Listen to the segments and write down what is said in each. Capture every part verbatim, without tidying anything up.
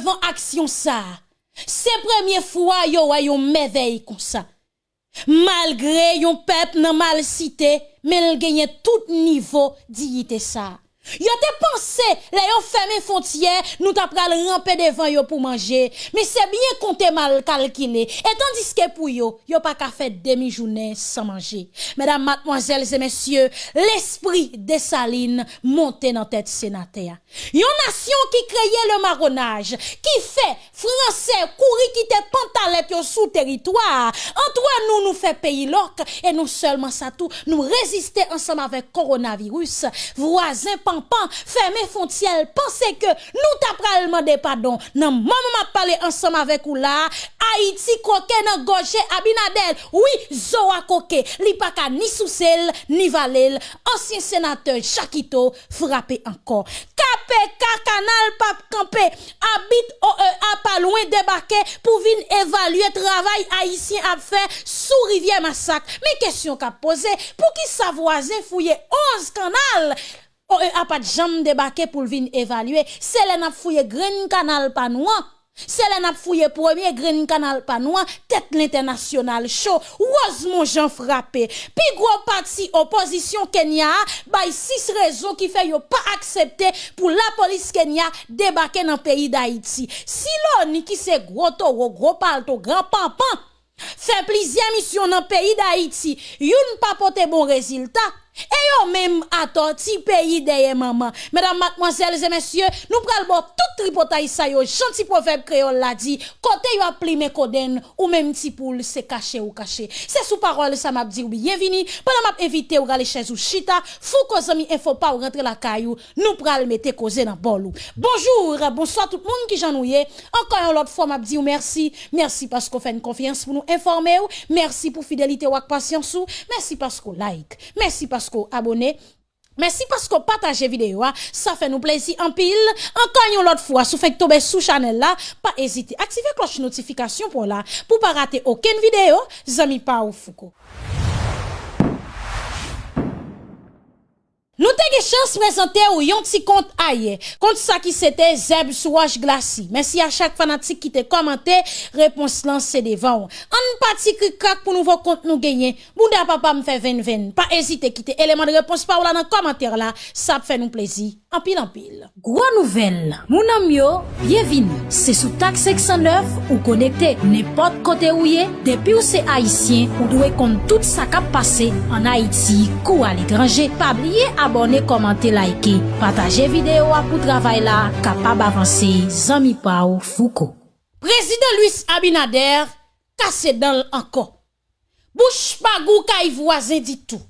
Devan aksyon sa a, se premye fwa yo wè yon mèvèy konsa. Malgre yon pèp nan malsite, men l genyen tout nivo diyite sa a. Yo te panse, lè yo fèmen fwontyè, nou ta pral ranpe devan yo pou manje. Men se byen konte mal kalkile. E tandiske pou yo, yo pa ka fè demi jounen san manje. Medam, madmwazèl e mesye, lespri Desalin monte nan tèt senatè a. Yon nasyon ki kreye lemawonaj, ki fè Franse kouri kite pantalèt yo sou teritwa a. Antre nou, nou fè peyi lòk, e non sèlman sa tou, nou reziste ansanm avèk kowonaviris. Vwazen panpan fèmen fwontyè l, panse ke nou ta pral mande padon. Nan moman m ap pale ansanm avèk ou la a, Ayiti kwoke nan gòje Abinadè l. Wi, zo a kwoke. Li pa ka ni souse l, ni vale l. Ansyen senatè Jakito frape ankò. K P K, kanal p ap kanpe. Abit O E A pa lwen debake pou vin evalye travay Ayisyen ap fè sou Rivyè Masak. Men kesyon k ap poze, poukisa vwazen fouye onz kanal? O E A pa t janm debake pou l vin evalye. Se lè n ap fouye grenn kanal pa nou an. Se lè n ap fouye premye grenn kanal pa nou an, tèt lentènasyonal cho. Rosemond Jean frape. Pi gwo pati opozisyon Kenya a bay sis rezon ki fè yo pa aksepte pou lapolis Kenya debake nan peyi Dayiti. Si Loni, ki se gwo towo, gwo palto, gran panpan, fè plizyè misyon nan peyi Dayiti, youn pa pote bon rezilta, e yo menm atò ti peyi dèyè manman. Medam, madmwazèl e mesye, nou pral ba w tout tripotay sa yo, jan ti pwovèb kreyòl la di, kote yo ap plimen kodenn, ou menm ti poul, se kache ou kache. Se sou pawòl sa m ap di w byenvini, pandan m ap envite w rale chèz ou chita, Fouco zanmi enfo pa w rantre lakay ou, nou pral mete koze nan bòl ou. Bonjou, bonswa tout moun, kijan nou ye? Ankò yon lòt fwa, m ap di w mèsi. Mèsi paske w fè n konfyans pou nou enfòme w. Mèsi pou fidelite w ak pasyans ou. Mèsi paske w like. Mèsi paske w abone. Mèsi paske w pataje videyo a. Sa fè nou plezi anpil. Ankò yon lòt fwa, si w fenk tonbe sou chanèl la, pa ezite aktive klòch notifikasyon pa w la pou w pa rate okenn videyo. Zanmi pa w Fouco. Nou te gen chans prezante w yon ti kont ayè. Kont sa ki se te Zèb sou wòch glasi. Mèsi a chak fanatik ki te kòmante, repons lan se devan w. Ann pati krikrak pou nouvo kont nou genyen. Bouda papa m fè venn venn. Pa ezite kite eleman de repons pa w la nan kòmantè la. Sa ap fè nou plezi anpil anpil. Gwo nouvèl, moun an m yo, byenvini. Se sou Tak senk san nèf ou konekte. Nenpòt kote ou ye, depi w se Ayisyen, ou dwe konn tout sa k ap pase ann Ayiti kou aletranje. Pa bliye abòne, kòmante, like, pataje videyo a pou travay la kapab avanse. Zanmi pa w Fouco. Prezidan Luis Abinader kase dan l ankò. Bouch pa gou kay vwazen ditou.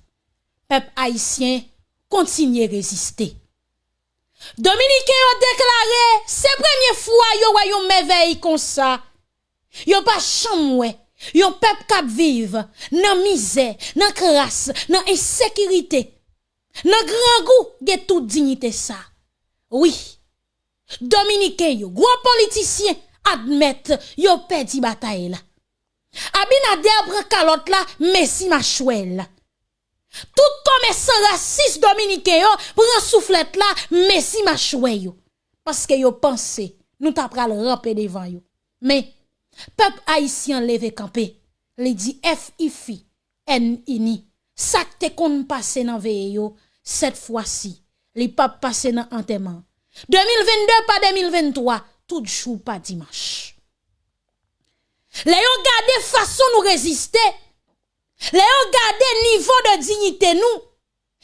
Pèp ayisyen kontinye reziste. Dominiken yo deklare se premye fwa yo wè yon mèvèy konsa. Yo pa janm wè yon pèp k ap viv nan mizè, nan kras, nan ensekirite, nan grangou gen tout diyite sa. Wi, Dominiken yo, gwo politisyen admèt yo pèdi batay la. Abinader pran kalòt la, mesi machwè l. Tout komèsan rasis dominiken yo pran souflèt la, mesi machwè yo. Paske yo panse nou ta pral ranpe devan yo. Men, pèp ayisyen an leve kanpe. Li di F I F I, N ini. Sa k te konn pase nan veye yo, sèt fwa si, li p ap pase nan antèman. De mil venn de pa de mil venn twa, tout jou pa dimanch. Lè yo gade fason nou reziste, lè yo gade nivo de diyite nou,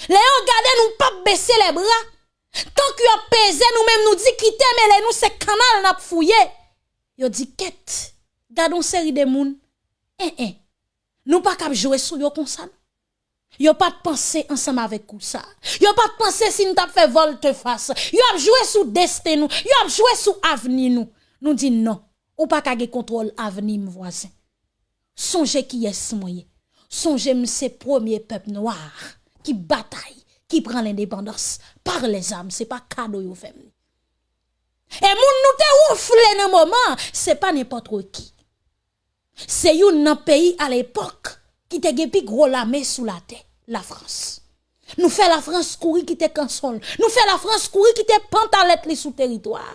lè yo gade nou p ap bese lè bra, tank yo ap peze nou menm nou di kite mele nou se kanal n ap fouye. Yo di kèt, gade yon seri de moun, en en, nou pa k ap jwe sou yo konsa non. Yo pa t panse ansanm avèk kou sa. Yo pa t panse si n t ap fè vòltefas. Yo ap jwe sou desten nou. Yo ap jwe sou avni nou. Nou di non. Ou pa ka gen kontwòl avni m vwazen. Sonje kiyès mwen ye. Sonje m se premye pèp nwa ki batay, ki pran lendepandans pa lèzam, se pa kado yo fè m li. E moun nou te wonfle nan moman an, se pa nenpòt ki. Se youn nan peyi alepòk ki te gen pi gwo lame sou latè, Lafrans. Nou fè Lafrans kouri kite kanson l. Nou fè Lafrans kouri kite pantalèt li sou teritwa a.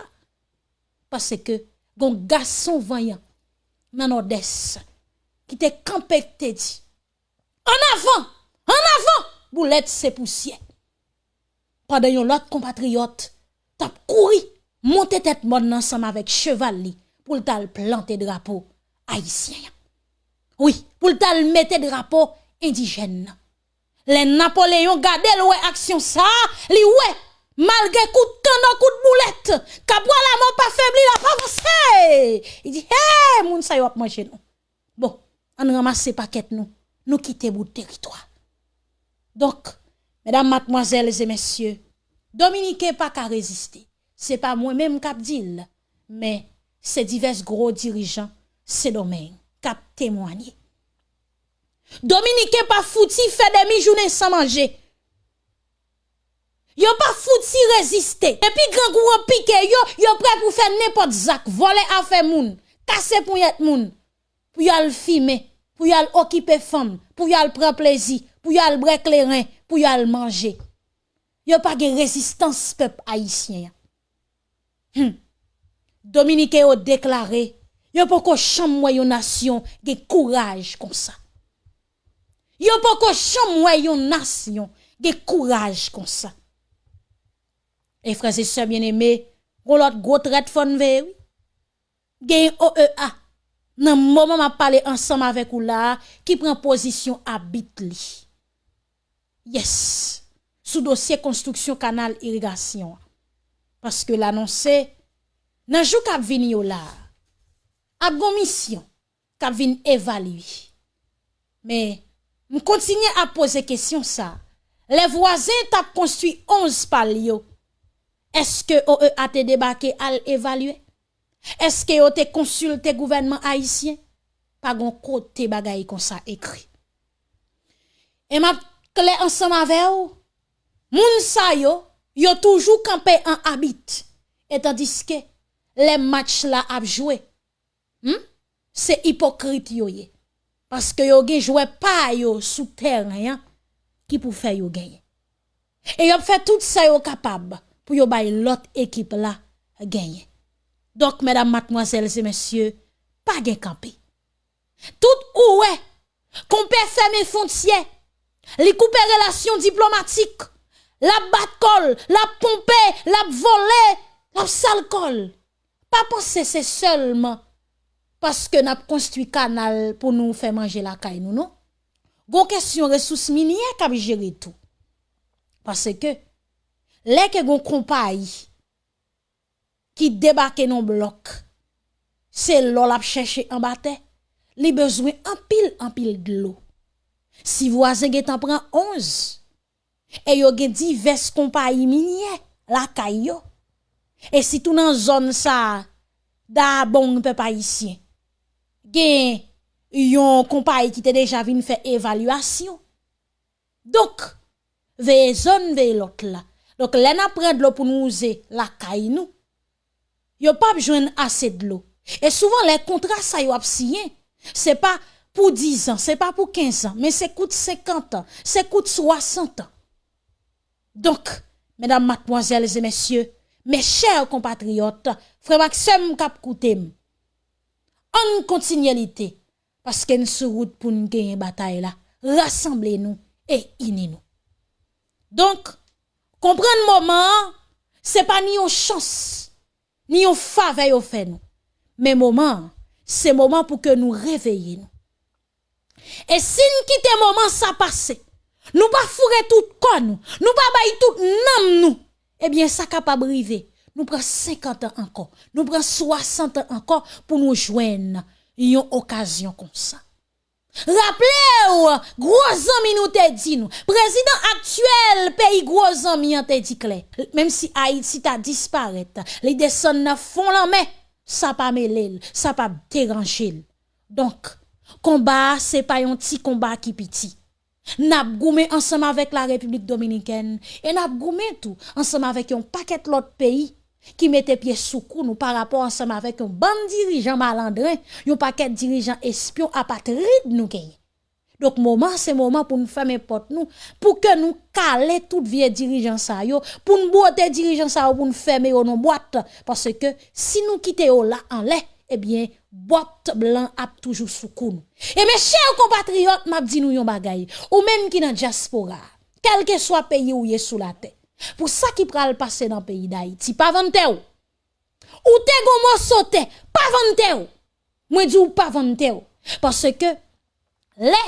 Paske gon gason vanyan nan Nòdès ki te kanpe, ki te di, "Ann avan! Ann avan! Boulèt se pousyè." Pandan yon lòt konpatriyòt t ap kouri monte tèt mòn nan ansanm avèk cheval li pou l t al plante drapo ayisyen an. Wi, pou l t al mete drapo endijèn nan. Lè Napoleyon gade l wè aksyon sa a, li wè, malgre kout kanno, kout boulèt, kapwa lamò pa febli, l ap avanse. Li di, "Hey, moun sa yo ap manje nou. Bon, ann ranmase pakèt nou, nou kite bout teritwa." Donk, medam, madmwazèl e mesye, Dominiken pa ka reziste. Se pa mwen menm k ap di l, men se divès gwo dirijan Sendomeng k ap temwanye. Dominiken pa fouti fè demi jounen san manje. Yo pa fouti reziste. Depi grangou an pike yo, yo prè pou fè nenpòt zak, vòlè afè moun, kase ponyèt moun, pou y al fimen, pou y al okipe fanm, pou y al pran plezi, pou y al bwè kleren, pou y al manje. Yo pa gen rezistans pèp ayisyen an. Hmm. Dominiken yo deklare, yo poko janm wè yon nasyon gen kouraj konsa. Yo poko janm wè yon nasyon gen kouraj konsa. E frè e sè byeneme, gon lòt gwo trèt fò n veye, wi. Gen O E A, nan moman m ap pale ansanm avèk ou la a, ki pran pozisyon abit li. Yes, sou dosye konstriksyon kanal irigasyon an. Paske l anonse, nan jou k ap vini yo la a, ap gon misyon k ap vin evalye. Men, m kontinye ap poze kesyon sa a. Lè vwazen t ap konstwi onz pa l yo, èske O E A te debake al evalye? Èske yo te konsilte gouvènman ayisyen? Pa gon kote bagay konsa ekri. E m ap klè ansanm avè w, moun sa yo, yo toujou kanpe an abit. E tandiske, lè match la ap jwe, hmm, se ipokrit yo ye. Paske yo gen jwè pa yo sou tèren an ki pou fè yo genyen. E y ap fè tout sa yo kapab pou yo bay lòt ekip la genyen. Donk, medam, madmwazèl e mesye, pa gen kanpe. Tout ou wè, konpè fèmen fwontyè, li koupe relasyon diplomatik, l ap bat kò l, l ap ponpe, l ap vole, l ap sal kò l. Pa panse se sèlman paske n ap konstwi kanal pou nou fè manje lakay nou, non. Gon kesyon resous minyè k ap jere tou. Paske, lè ke gon konpayi ki debake nan blòk, se lò l ap chèche anba tè, li bezwen anpil, anpil dlo. Si vwazen gentan pran onz, e yo gen divès konpayi minyè lakay yo, e sitou nan zòn sa a, Dayabong, pèp ayisyen, gen yon konpayi ki te deja vin fè evalyasyon. Donk, veye zòn, veye lòt la. Donk, lè n ap pran dlo pou nou wouze lakay nou, yo p ap jwenn ase dlo. E souvan, lè kontra sa yo ap siyen, se pa pou diz an, se pa pou kenz an, men se kout senkant an, se kout swasant an. Donk, medam, madmwazèl e mesye, mes chers compatriotes, frè m ak sè m k ap koute m, ann kontinye lite, paske n sou wout pou n genyen batay la. Rasanble nou e ini nou. Donk, konprann moman an, se pa ni yon chans, ni yon favè yo fè nou. Men moman an, se moman pou ke nou reveye nou. E si n kite moman sa pase, nou pa foure tout kò nou, nou pa bay tout nanm nou, ebyen, sa kapab rive, nou pran senkant an ankò, nou pran swasant an ankò pou nou jwenn yon okazyon konsa. Raple w, gwo zanmi nou te di nou, prezidan aktyèl peyi gwo zanmi an te di klè, menm si Ayiti ta disparèt, li desann nan fon lanmè, sa pa mele l, sa p ap deranje l. Donk, konba a se pa yon ti konba ki piti. N ap goumen ansanm avèk Larepiblik Dominikèn e n ap goumen tou ansanm avèk yon pakèt lòt peyi ki mete pye sou kou nou parapò ansanm avèk yon bann dirijan malandren, yon pakèt dirijan espyon apatrid nou genyen. Donk, moman an se moman pou n fèmen pòt nou, pou ke nou kale tout vye dirijan sa yo, pou n bwote dirijan sa yo, pou n fèmen yo nan bwat. Paske si nou kite yo la anlè, ebyen, bòt blan ap toujou sou kou nou. E mes chers compatriotes, m ap di nou yon bagay. Ou menm ki nan dyaspora, kèlkeswa peyi ou ye sou latè, pou sa ki pral pase nan peyi Dayiti, pa vann tè w. Ou te gon moso tè, pa vann tè w. Mwen di w pa vann tè w. Paske lè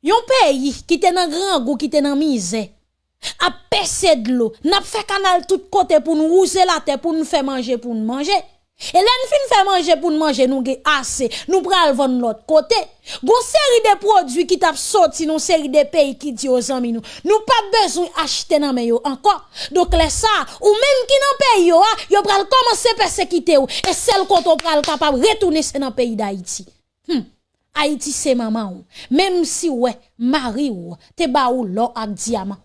yon peyi ki te nan grangou, ki te nan mizè, ap pèse dlo, n ap fè kanal tout kote pou n wouze latè, pou n fè manje, pou n manje. E lè n fin fè manje pou n manje, nou gen ase, nou pral vann lòt kote. Gon seri de pwodui ki t ap soti nan seri de peyi ki di yo zanmi nou, nou p ap bezwen achte nan men yo ankò. Donk, lè sa a, ou menm ki nan peyi yo a, yo pral kòmanse pèsekite w. E sèl kote w pral kapab retounen, se nan peyi Dayiti. Hmm. Ayiti se manman w. Menm si w wè mari w te ba ou lò ak dyaman.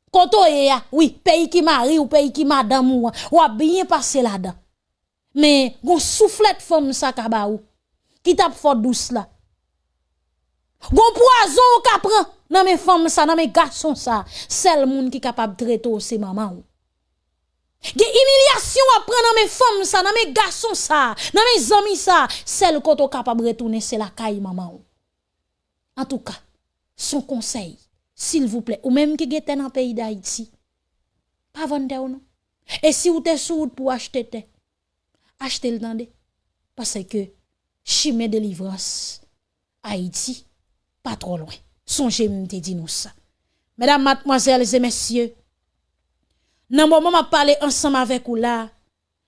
Kote w ye a, wi, peyi ki mari w, peyi ki madanm ou an, w ap byen pase ladan. Men, gon souflèt fanm sa ka ba ou, ki t ap fè w dous la. Gon pwazon ou ka pran nan men fanm sa, nan men gason sa. Sèl moun ki kapab trete w se manman w. Gen imilyasyon w ap pran nan men fanm sa, nan men gason sa, nan men zanmi sa. Sèl kote w kapab retounen, se lakay manman w. Antouka, se yon konsèy, silvouplè, ou menm ki gen tè nan peyi Dayiti, pa vann tè w non. E si w te sou wout pou w achte tè, achte l tande. Paske chimen delivrans Ayiti pa twò lwen. Sonje m te di nou sa. Medam, madmwazèl e mesye, nan moman m ap pale ansanm avèk ou la,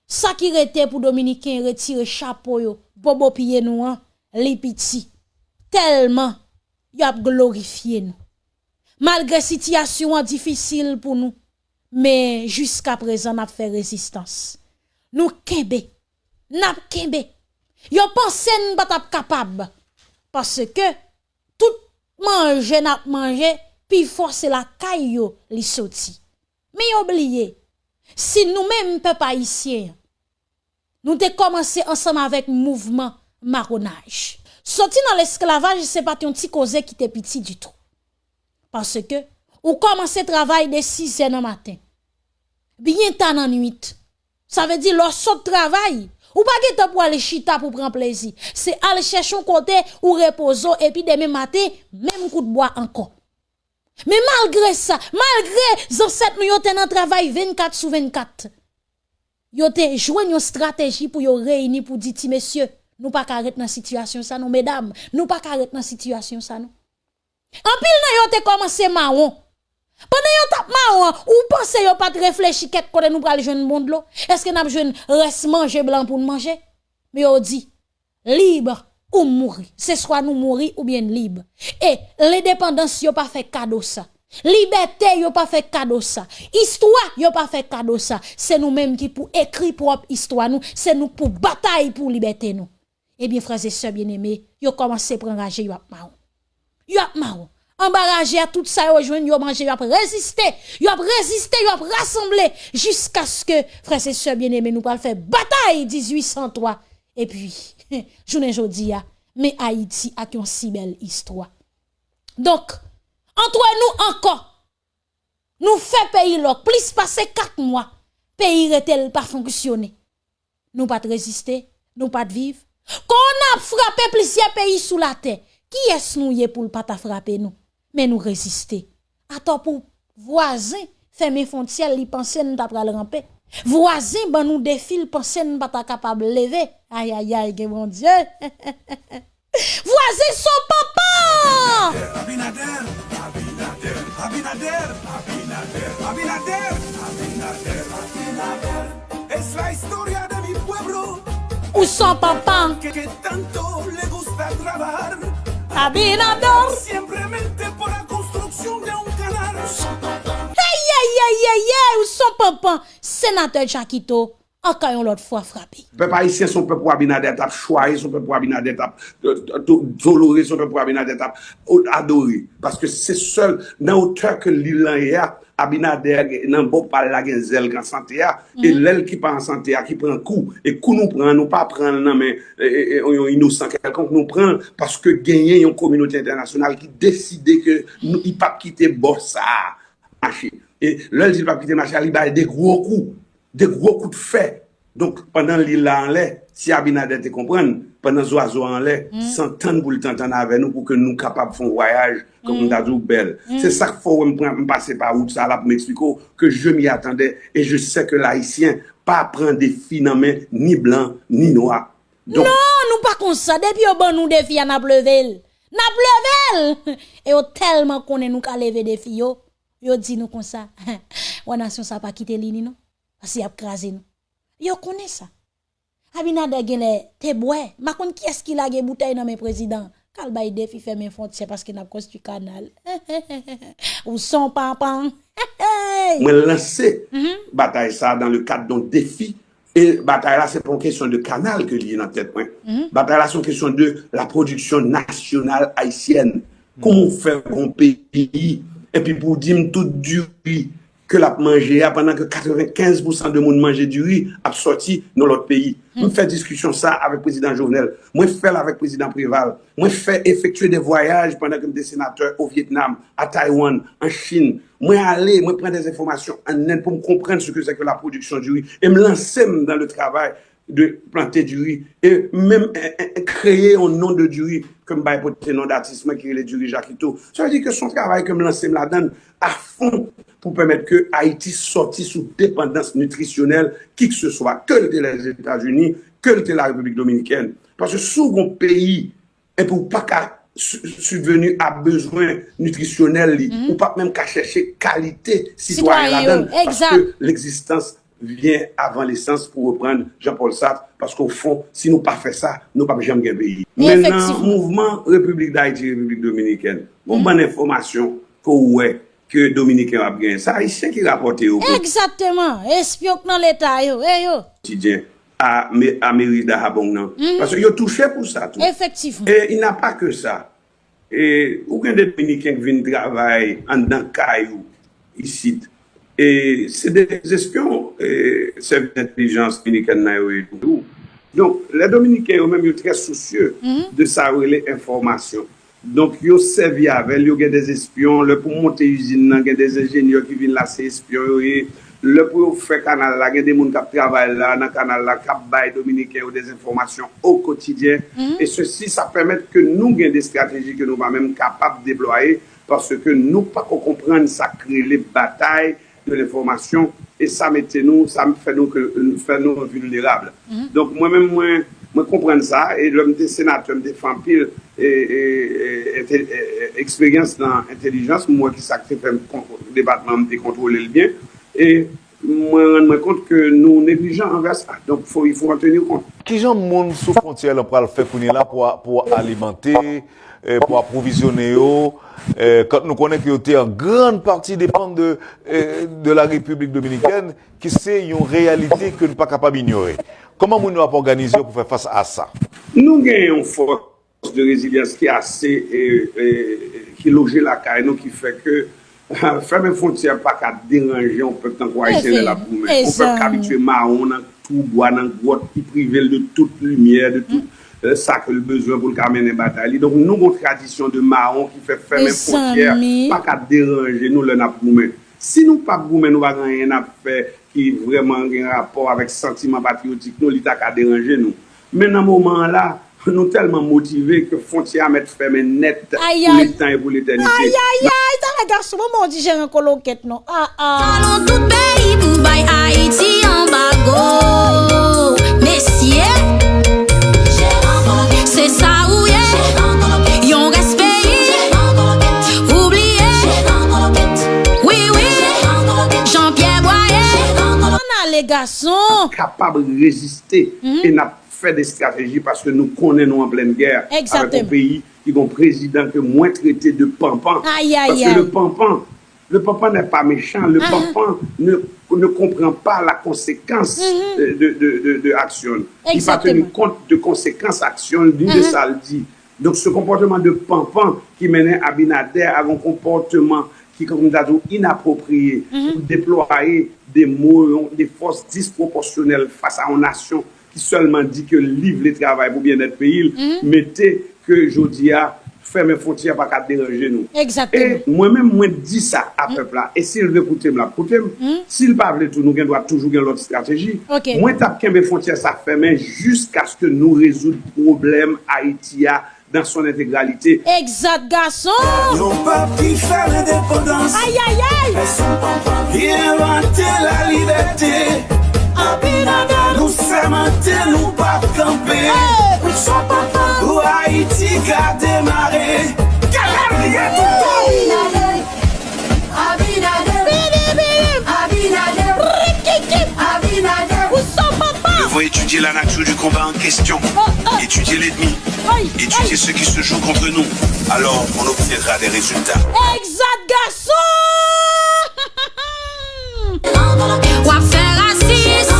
sa ki rete pou Dominiken retire chapo yo, bobo pye nou an, li piti. Tèlman y ap glorifye nou. Malgre sitiyasyon an difisil pou nou, men jiskaprezan n ap fè rezistans. Nou kenbe, n ap kenbe. Yo panse n pa t ap kapab, paske tout manje n ap manje, pifò se lakay yo li soti. Men yo bliye, si nou menm pèp ayisyen an, nou te kòmanse ansanm avèk mouvman mawonaj. Soti nan lesklavaj, se pa t yon ti koze ki te piti ditou. Paske ou kòmanse travay de sizè nan maten, byen ta nan nuit. Sa vle di, lè w sot travay, ou pa gen tan pou al chita pou pran plezi. Se al chèche yon kote ou repoze w, epi demen maten, menm kout bwa ankò. Men malgre sa, malgre zansèt nou yo te nan travay vennkat sou vennkat, yo te jwenn yon estrateji pou yo reyini pou di, ti mesye, nou pa ka ret nan sitiyasyon sa non, medam, nou pa ka ret nan sitiyasyon sa non. Anpil nan yo te kòmanse mawon. Pandan yo t ap mawon an, ou panse yo pa t reflechi kèk kote nou pral jwenn bon dlo? Èske n ap jwenn rès manje blan pou n manje? Men yo di, lib ou mouri. Se swa nou mouri oubyen n lib. E lendepandans, yo pa fè kado sa. Libète, yo pa fè kado sa. Istwa, yo pa fè kado sa. Se nou menm ki pou ekri pwòp istwa nou. Se nou k pou batay pou libète nou. Ebyen, frè e sè byeneme, yo kòmanse pran raje, y ap mawon. Y ap mawon. Anba raje a, tout sa yo jwenn, yo manje, y ap reziste. Y ap reziste, y ap rasanble. Jiskaske, frè e sè byeneme, nou pral fè batay dizuit san twa. Epi, jounen jodi a, men Ayiti ak yon si bèl istwa. Donk, antre nou ankò, nou fè peyi lòk plis pase kat mwa, peyi rete l pa fonksyone. Nou pa t reziste, nou pa t viv. Kowona ap frape plizyè peyi sou latè. Kiyès nou ye pou l pa ta frape nou? Men nou reziste. Atò pou vwazen fèmen fwontyè l, li panse n ta pral ranpe. Vwazen ban nou defi, l panse n pa ta kapab leve. Ayayay, gen Bondye. Vwazen son panpan! Abinader, Abinader, Abinader, Abinader, Abinader, Abinader, Abinader. Es la historia de mi pueblo. Ou son panpan. Que, que tanto le gusta trabajar. Abinader. Siempre mente por la construcción de un canal. Hey, hey, hey, hey, hey, ou son panpan. Senatè Jakito. Ankò yon lòt fwa frape. Pèp ayisyen se yon pèp pou Abinader t ap chwaye, se yon pèp pou Abinader t ap tolore, se yon pèp pou Abinader t ap adore. Paske se sèl nan otè ke lil lan ye a, Abinader nan bò pa l la gen zèl k an sante a, e lè l ki pa an sante a ki pran kou, e kou nou pran an, nou pa pran l nan men yon inosan kèlkonk, nou pran l paske genyen yon kominote entènasyonal ki deside ke nou, li p ap kite bò sa a mache. E lè l di l p ap kite mache a, li bay de gwo kou, de gwo kout fè. Donk, pandan lil la anlè, si Abinader te konprann, pandan zwazo a anlè, san tann pou l t antann avè nou pou ke nou kapab fè yon vwayaj, kòm m ta di w, bèl. Se sa k fè w wè m pran, m pase pa wout sa la pou m eksplike w ke je m'y attendais et je sais que l'Haïtien pa pran defi nan men ni blan, ni nwa. Donk, Non, nou pa konsa. Depi yo ban nou defi a, n ap leve l. N ap leve l! E yo tèlman konnen nou ka leve defi yo, yo di nou konsa, wè nasyon sa pa kite li ni non. Paske y ap kraze nou. Yo konnen sa. Abinader genlè te bwè. M pa konn kiyès ki lage boutèy nan men prezidan. K al bay defi fèmen fwontyè paske n ap konstwi kanal. Ou se yon panpan. Mwen lanse batay sa dans le cadre d'un défi. E batay la, se pa yon kesyon de kanal ke li ye nan tèt mwen. Batay la, se yon kesyon de la production nationale haïtienne. Kouman w fè gon peyi, epi pou w di m tout diri ke l ap manje a, pandan ke katrevenkenz pousan de moun manje diri ap sòti nan lòt peyi. M fè diskisyon sa avèk prezidan Jovenel. Mwen fè l avèk prezidan Preval. Mwen fè efektye de vwayaj pandan ke m te senatè o Vyetnam, a Taiwan, an Chin. Mwen ale, mwen pran de enfòmasyon an Inde pou m konprann ce que c'est que la production du riz. E m lanse m dans le travail de planter du riz. E menm kreye yon non de diri ke m bay pote non datis mwen ki rele diri Jakito. Sa vle di ke se yon travay ke m lanse m ladan l a fon pou pèmèt ke Ayiti sòti sou depandans nitrisyonèl kikseswa, ke l te Lèzetazini, ke l te Larepiblik Dominikèn. Paske si w gon peyi epi w pa ka sibveni a bezwen nitrisyonèl li, ou p ap menm ka chèche kalite sitwayen ladan l, paske legzistans vyen avan lesans, pou reprann Jean-Paul Sartre, paske ofon, si nou pa fè sa, nou p ap janm gen peyi. Men nan mouvman Repiblik Dayiti, Repiblik Dominikèn, gon bann enfòmasyon ke w wè ke Dominiken yo ap genyen. Se Ayisyen ki rapòte yo pou. Egzakteman. Espyon k nan Leta yo. E yo. Kotidyen a, a meri Dahabong nan. Paske yo touche pou sa tou. Efektivman. E il n'a pas que ça. E ou gen de Dominiken k vin travay anndan kay ou isit. E se de espyon e sèvis entèlijans dominikèn nan yo ye toujou. Donk, lè Dominiken yo menm yo trè sousye de sa yo rele enfòmasyon. Donk, yo sèvi avè l, yo gen de espyon. Lè pou monte izin nan, gen de enjenyè ki vin la, se espyon yo ye. Lè pou yo fè kanal la, gen de moun k ap travay la, nan kanal la, k ap bay Dominiken yo de enfòmasyon o kotidyen. E sesi, sa pèmèt ke nou gen de estrateji ke nou pa menm kapab deplwaye, paske nou pako konprann sa k rele batay de lenfòmasyon, e sa mete nou, sa fè nou ke fè nou vilnerab. Donk mwen menm mwen mwen konprann sa, e lè m te senatè m te fè anpil e, e, e, ente- e, e, eksperyans nan entèlijans, m wè ki sa k te fè m kon- depatman an m te kontwole l byen, e mwen rann mwen kont ke nou neglijan anvè sa. Donk fo il faut en tenir compte. Kijan moun sou fwontyè lan pral fè kounye la pou a- pou alimante, e, pou apwovizyone yo, e, quand nou konnen ke yo te an grann pati depann de, e, de la Repiblik Dominikèn, ki se yon reyalite ke nou pa kapab inyore. Kòman moun yo ap òganize yo pou fè fas a sa? Nou gen yon fòs de rezilyans ki ase, e, e, ki loje lakay nou, ki fè ke fèmen fwontyè pa ka deranje yon pèp tankou Ayisyen lè l ap goumen. Yon pèp k abitye mawon nan twou bwa, nan gwòt, ki prive l de tout limyè, de tout, e, sa ke l bezwen pou l ka mennen batay li. Donk, nou gen yon tradisyon de mawon ki fè fèmen fwontyè pa ka deranje nou lè n ap goumen. Si nou p ap goumen, nou pa gen anyen n ap fè ki vrèman gen rapò avèk santiman patriyotik nou, li ta ka deranje nou. Men nan moman an la, nou tèlman motive ke fwontyè a mèt fèmen nèt pou letan e pou letènite. Ayayay, talè gason, ban m yon ti jeran kolokèt non. Ah ah. Talon tout peyi pou bay Ayiti anbago. Mesye, se sa ou ye. Yon rès peyi, ou bliye. Wi wi, Jean Pierre Boyer. Ann ale gason. Kapab reziste e n ap fè de estrateji paske nou konnen nou an plèn gè avèk yon peyi ki gon prezidan ke mwen trete de panpan. Paske le panpan Le panpan n'est pas méchant, le panpan ne, ne comprend pas la conséquence euh, de, de, de, de action. Il ne pas tenir compte de conséquence action ni de sa l di. Donk, se konpòtman de panpan ki mennen Abinader a yon konpòtman ki, kòm m ta di w, inapropriye pou deplwaye de mo, de fòs dispwopòsyonèl fas a yon nasyon ki sèlman di ke li vle travay pou byennèt peyi l, mete ke jodi a fèmen fwontyè pa ka deranje nou. E mwen menm, mwen di sa a pèp la, e si l vle koute m, l ap koute m. Si l pa vle tou, nou gen dwa toujou gen lòt estrateji. Mwen t ap kenbe fwontyè sa fèmen jiskaske nou rezoud pwoblèm Ayiti a dans son intégralité. Egzat, gason! Yon pèp ki fè lendepandans. Ayayay! Pèsonn pa pa vin envante lalibète. Abinader! Nou sèmante, nou p ap kanpe. Pou Ayiti ka demare. Gade l ye toutan! Abinader! Abinader! Abinader! Nous devons étudier la nature du combat en question, étudier l'ennemi, étudier ce qui se joue contre nous. Alors, on obtiendra des résultats. Egzat, gason! W ap fè rasis.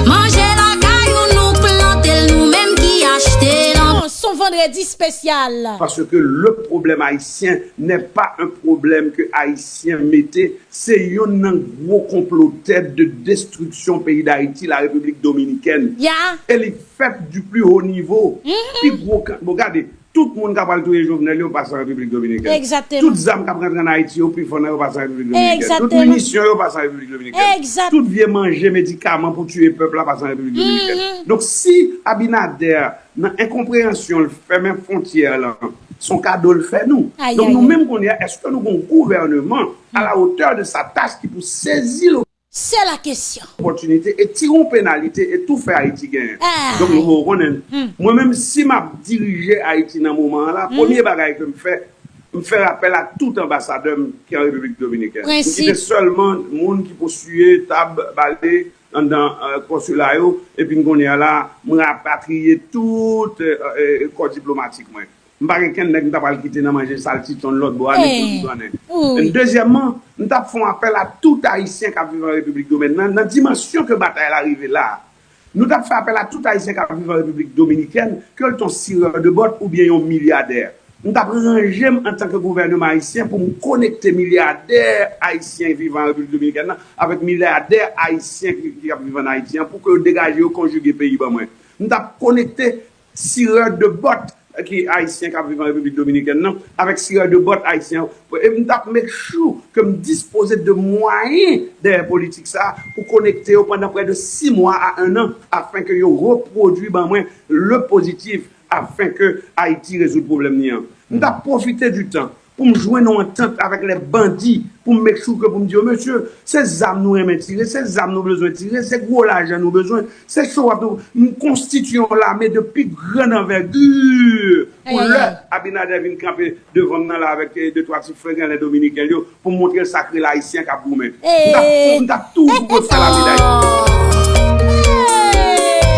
Manje lakay ou, nou plante l, nou menm ki achte l. Non, se yon vandredi espesyal. Parce que le problème haïtien n'est pas un problème que Ayisyen mete, se yonn nan gwo konplotè de destriksyon peyi Dayiti, la République Dominicaine. E li fèt du plus haut niveau. Pi gwo kan, bon, gade, tout moun k ap al touye Jovenel yo pase an Repiblik Dominikèn. Tout zam k ap rantre an Ayiti yo, pifò nan yo pase an Repiblik Dominikèn. Tout minisyon yo pase an Repiblik Dominikèn. Tout vye manje, medikaman pou tiye pèp la pase an Repiblik Dominikèn. Donk, si Abinader, nan enkonpreyansyon l, fèmen fwontyè lan, se yon kado l fè nou. Donk, nou menm kounye a, èske nou gen yon gouvènman à la hauteur de sa tâche ki pou sezi l Se la kesyon. Opòtinite e tire yon penalite e tou fè Ayiti genyen. Donk, nou poko konnen. Mwen menm, si m ap dirije Ayiti nan moman an la, premye bagay ke m fè, m fè rapèl a tout anbasadè m ki an Repiblik Dominikèn. M kite sèlman moun ki pou siye tab bale anndan konsila yo, epi m konnen a la, m rapatriye tout kò diplomatik mwen. M pa gen kenn nèg m ta pral kite nan manje saltitonn lòtbò a, ni kout grannen. Dezyèmman, m t ap fè yon apèl a tout Ayisyen k ap viv an Repiblik Dominikèn. Nan, nan dimansyon ke batay la rive la a, nou t ap fè apèl a tout Ayisyen k ap viv an Repiblik Dominikèn, ke l t yon sirè de bòt oubyen yon milyadè. M t ap ranje m antanke gouvèneman ayisyen pou m konekte milyadè ayisyen vivan an Repiblik Dominikèn nan avèk milyadè ayisyen ki, ki ap viv an Ayiti an pou ke yo degaje yo konjige peyi ban mwen. M t ap konekte sirè de bòt ki ayisyen k ap viv an Repiblik Dominikèn nan, avèk sirè de bòt ayisyen, e m t ap make sure ke m dispoze de mwayen dèyè politik sa a pou konekte yo pandan prè de sis mwa a en an, afin ke yo repwodui ban mwen le pozitif, afin ke Ayiti rezoud pwoblèm li an. M t ap pwofite du tan pou m jwenn yon antant avèk lè bandi, pou m make sure ke pou m di yo, mesye, se zam nou renmen tire, se zam nou bezwen tire, se gwo lajan nou bezwen, se show up nou, m konstitye yon lame de pi grande envergure pou lè Abinader vin kanpe devan m nan la avèk, eh, de twa ti frè grenlè dominiken l yo, pou m montre l sa k rele ayisyen k ap goumen. M t ap, m t ap toujou refè la medalye.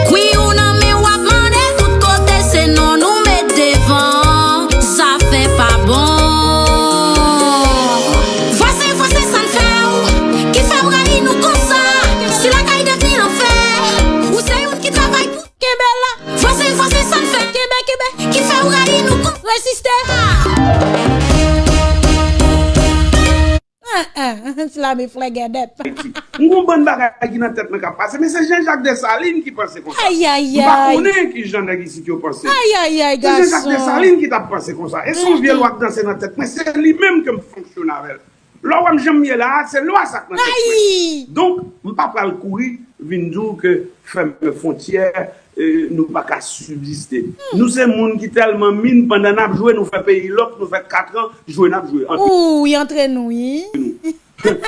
Kwi ou nan men w ap mande tout kote, se non nou met devan, zafè pa bon. Vwazen, vwazen, sa n fè w, ki fè w rayi nou konsa? Si lakay devni lanfè, ou se youn ki travay pou Kenbe la. Vwazen, vwazen, sa n fè? Kenbe, kenbe. Ki fè w rayi nou kon reziste? Ti lame flègèdèt. M gon bann bagay ki nan tèt mwen k ap pase, men se Jean Jacques Dessalines ki panse konsa. M pa konnen ki jan nèg isit yo panse. Se Jean Jacques Dessalines ki t ap panse konsa. E se yon vye lwa k danse nan tèt mwen, se li menm ke m fonksyone avè l. Lè w wè m jan m ye la a, se lwa sa k nan tèt mwen. Donk, m pa pral kouri vin di w ke fèmen fwontyè, eh, nou pa ka sibziste. Nou se moun ki tèlman min, pandan n ap jwe, nou fè peyi lòk, nou fè katran, jwe n ap jwe. Ou, y antre nou, wi.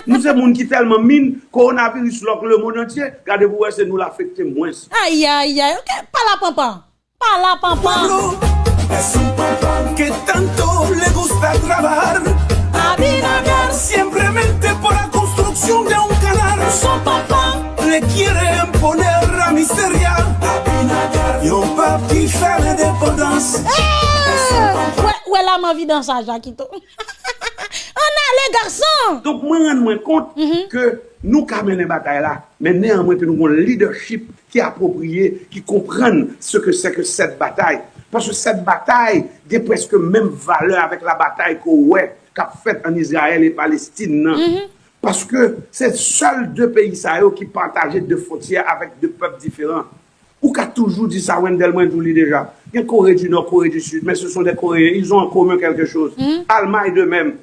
Nou se moun ki tèlman min, kowonaviris lòk lemonn antye, gade pou w wè se nou l afekte mwens. Ayayay, ok, pa la panpan. Pa la panpan. Pueblo es un panpan que tanto le gusta trabajar. Abinader. Siempre mente por la construcción de un canal. Son panpan. Le quiere imponer la miseria. Abinader. Yon pèp ki fè lendepandans. Wè, wè la m anvi danse a Jakito. Ann ale, gason! Donk, mwen rann mwen kont ke nou ka mennen batay la, men neanmwen ke nou gon lidèchip ki apwopriye, ki konprann se ke se ke sèt batay. Paske sèt batay gen prèske menm valè avèk la batay ke w wè k ap fèt ann Izrayèl e Palestin nan. Paske se sèl de peyi sa yo ki pataje de fwontyè avèk de pèp diferan. Ou ka toujou di sa, Wendell, mwen di w li deja. Gen Corée du Nord, Corée du Sud, mais ce sont des Coréens, ils ont en commun quelque chose. Allemagne de même,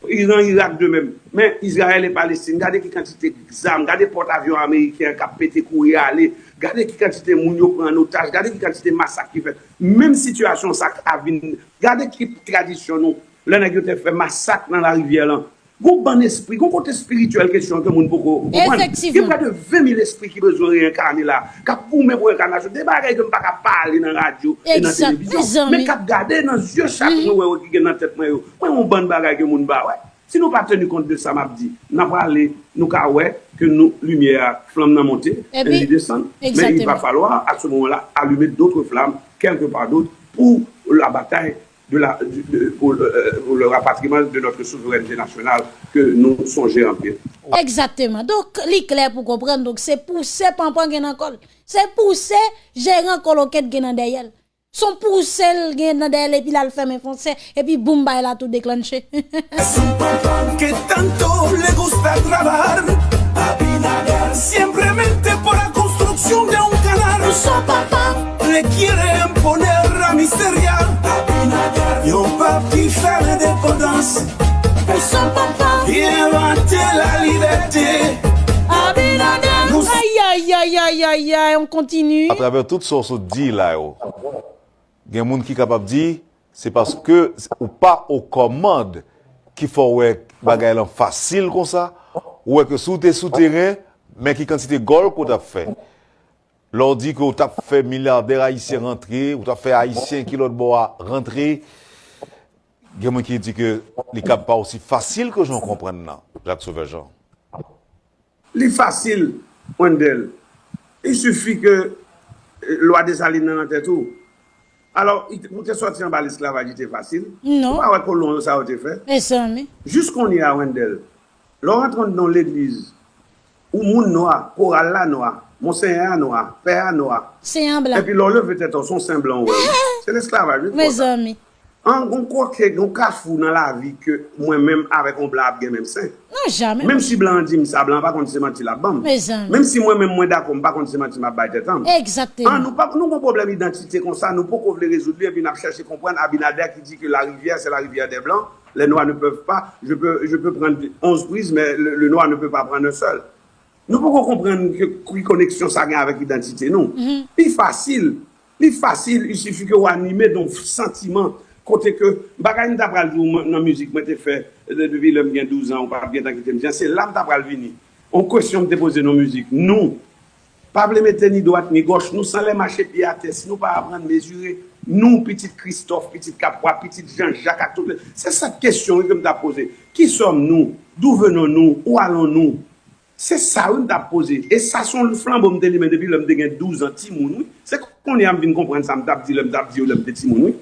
Iran, Irak de même. Men Izrayèl e Palestin, gade ki kantite zam, gade pòt avyon ameriken an k ap pete kouri ale, gade ki kantite moun yo pran an otaj, gade ki kantite masak ki fèt. Menm sitiyasyon sa a vin, gade ki tradisyon nou, lè nèg yo te fè masak nan larivyè lan. Gon bann espri, gon kote espirityèl kesyon ke moun poko konprann. Gen prè de ven mil espri ki bezwen reyenkane la, k ap goumen pou reyenkanasyon. De bagay ke m pa ka pale nan radyo e nan televizyon, men k ap gade nan zye chak mwen wè yo ki gen nan tèt mwen yo. Mwen, yon bann bagay ke moun pa wè. Si nou pa teni kont de sa m ap di, n ap ale, nou ka wè ke nou, limyè a, flanm nan monte, e li desann. Men il va falloir, à ce moment-là, allumer d'autres flammes, quelque part d'autre, pour la bataille de la, de, de, pour, euh, pour le rapatriement de notre souveraineté nationale que nous songeons en paix. Egzakteman. Donk, li klè pou konprann. Donk, se pouse panpan gen nan kò l. Se pouse jeran kolokèt gen nan dèyè l. Se yon pouse l gen nan dèyè l, epi l al fèmen fwontyè, epi boum, bagay la tou deklanche. Su papá, que tanto le gusta trabajar, Abinader siempre mente por la construcción de un canal. Su papá le quiere imponer la miseria, Abinader, yon pèp ki fè lendepandans. Su papá, ki envante la libète. Abinader. Ay, ay, ay, ay, ay, ay, on continue. Atravè tout sa w sot di la yo, gen moun ki kapab di, se paske ou pa aux commandes ki fè w wè bagay lan fasil konsa. Ou wè ke si w te sou teren, men ki kantite gòl ke w t ap fè. Lè w di ke w t ap fè milyadè ayisyen rantre, ou t ap fè ayisyen ki lòt bò a rantre, gen moun ki di ke li kab pa osi fasil ke jan w konprann nan, Jacques Sauveur Jean. Li fasil, Wendell. Il suffit que, euh, lwa Desalin nan nan tèt ou. Alò, i te, pou te sòti anba lesklavaj, li te fasil. Non. Ou pa wè kolon yo sa yo te fè? Mezanmi. Jis kounye a, Wendell, lè w rantre anndan yon legliz, ou moun nwa, koral la nwa, monsenyè a nwa, pè a nwa. Sen an blan. Epi lè w leve tèt ou, se yon sen blan ou wè, wi. Se lesklavaj, wi, fò sa. Mezanmi. An, gon kote, gon kafou nan lavi ke mwen menm avèk yon blan ap gen menm sen. Non, jamè. Menm si blan an di m sa, blan an pa konn se manti l ap ban m. Mezanmi. Menm si mwen menm mwen dakò, m pa konn se manti m ap bay tèt an m. Egzakteman. An, nou pa, nou gon pwoblèm idantite konsa, nou poko vle rezoud li, epi n ap chèche konprann Abinader ki di ke la rivière, c'est la rivière des Blancs, les Noirs ne peuvent pas, je peux, je peux prendre onze prises, mais le, le Noir ne peut pas prendre un seul. Nou poko konprann ke, ki koneksyon sa gen avèk idantite nou. Li fasil. Li fasil, il suffit que w anime de yon santiman. Kote ke, bagay m ta pral di w nan mizik mwen te fè, de-, depi lè m gen douz an, ou pa t gentan kite m di an, se la m ta pral vini. On kwesyon m te poze nan mizik. Nou, pa vle mete ni dwat ni gòch, nou sanlè mache pye atè, si nou pa aprann mezire, nou, pitit Kristòf, pitit Kapwa, pitit Jan Jak ak tout, se sèt kesyon wi ke m t ap poze. Qui sommes-nous? D'où venons-nous? Où allons-nous? Se sa wi m t ap poze. E sa se yon flanbo m te limen depi lè m te gen douz an, timoun wi. Se kounye a m vin konprann sa m t ap di lè m t ap di yo lè m te timoun wi.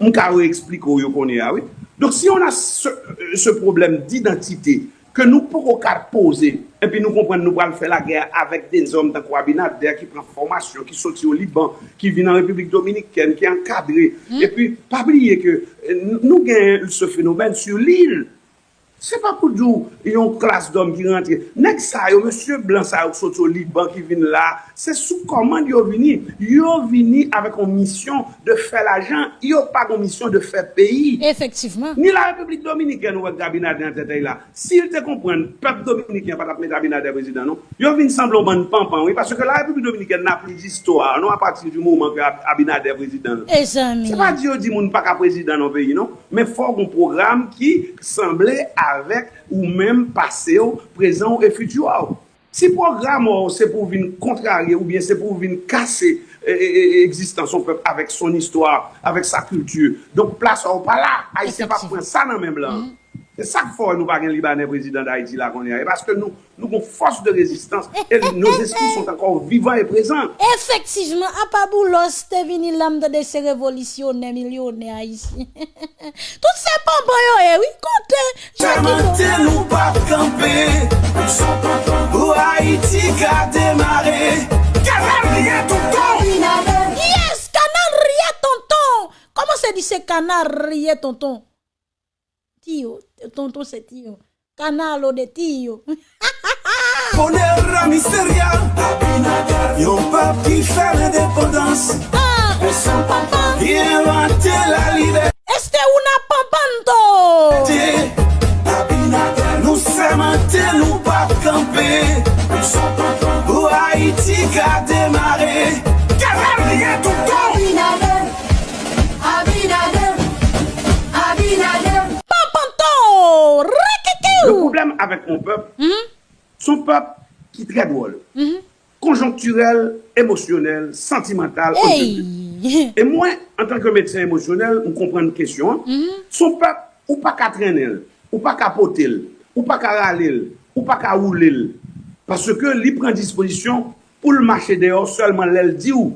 M ka reeksplike w yo kounye a wi. Donk si on a ce, ce problème d'identité ke nou poko ka poze, epi nou konprann nou pral fè lagè avèk de zòm tankou Abinader ki pran fòmasyon, ki soti o Liban, ki vin an Repiblik Dominikèn, ki ankadre. Epi pa bliye ke, eh, nou gen ce phénomène sur l'île. Se pa pou di w yon klas dòm ki rantre. Nèg sa yo, mesye blan sa yo ki soti o Liban, ki vin la, se sou kòmand yo vini. Yo vini avèk yon misyon de fè lajan, yo pa gon misyon de fè peyi. Efektivman. Ni la Repiblik Dominikèn, ou wè Abinader nan tèt a y la. Si l te konprann, pèp dominiken an pa t ap mete Abinader prezidan, non. Yo vin sanble yon bann panpan, wi, paske la Repiblik Dominikèn n'a plus d'histoire, non, à partir du moment que Ab-, Abinader prezidan. Mezanmi. Se pa di yo di moun pa ka prezidan nan peyi, non. Men fò w gon pwogram ki sanble avèk ou menm, pase w, prezan w e fiti w. Si pwogram w se pou w vin kontrarye oubyen se pou w vin kase, e, e, e, egzistans yon pèp avèk son istwa, avèk sa kilti, donk plas w pa la. Ayisyen p ap pran sa nan men blan. Se sa k fè nou pa gen Libanè prezidan Dayiti la kounye a. E paske nou, nou gon fòs de rezistans e nos esprits sont encore vivants et présents. Efektivman, apa Boulos te vini la, m tande se revolisyonè, milyonè ayisyen. Tout se panpan yo ye wi, kote Jakito. Sèmante nou p ap kanpe. Pou Ayiti ka demare. Kanarye tonton. Yes, kanarye tonton. Kòman se di se kanarye tonton? Tiyo, tonton se Tiyo. Kanalo de Tiyo. Poner a misteria. Yon pèp ki fè lendepandans. Ki envante lalibète. Este una pampanto. Nou sèmante nou p ap kanpe. Pou Ayiti ka demare. Kanarye tonton. Abinader, Abinader, Abinader. Pampanto. Rikikiw. Le problème avec mon peuple, c'est un peuple qui est très drôle, conjoncturel, émotionnel, sentimental, on ne peut plus. E mwen, antanke medsen emosyonèl, m konprann kesyon an. Se yon pèp, ou pa ka trennen l, ou pa ka pote l, ou pa ka rale l, ou pa ka woule l. Paske li pran dispozisyon pou l mache dèyè w sèlman lè l di w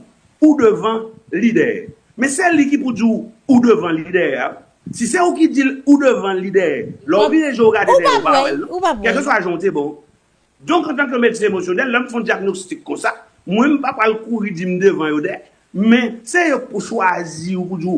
ou devan, li dèyè. Men se li ki pou di w ou devan, li dèyè a. Si se ou ki di l ou devan, li dèyè, lè w vire je w gade dèyè, ou pa wè l non. Kèlkeswa jan w te bon. Donk, antanke medsen emosyonèl, lè m fè yon dyagnostik konsa, mwen m pa pral kouri di m devan yo dèyè. Men, se yo k pou chwazi ou pou di w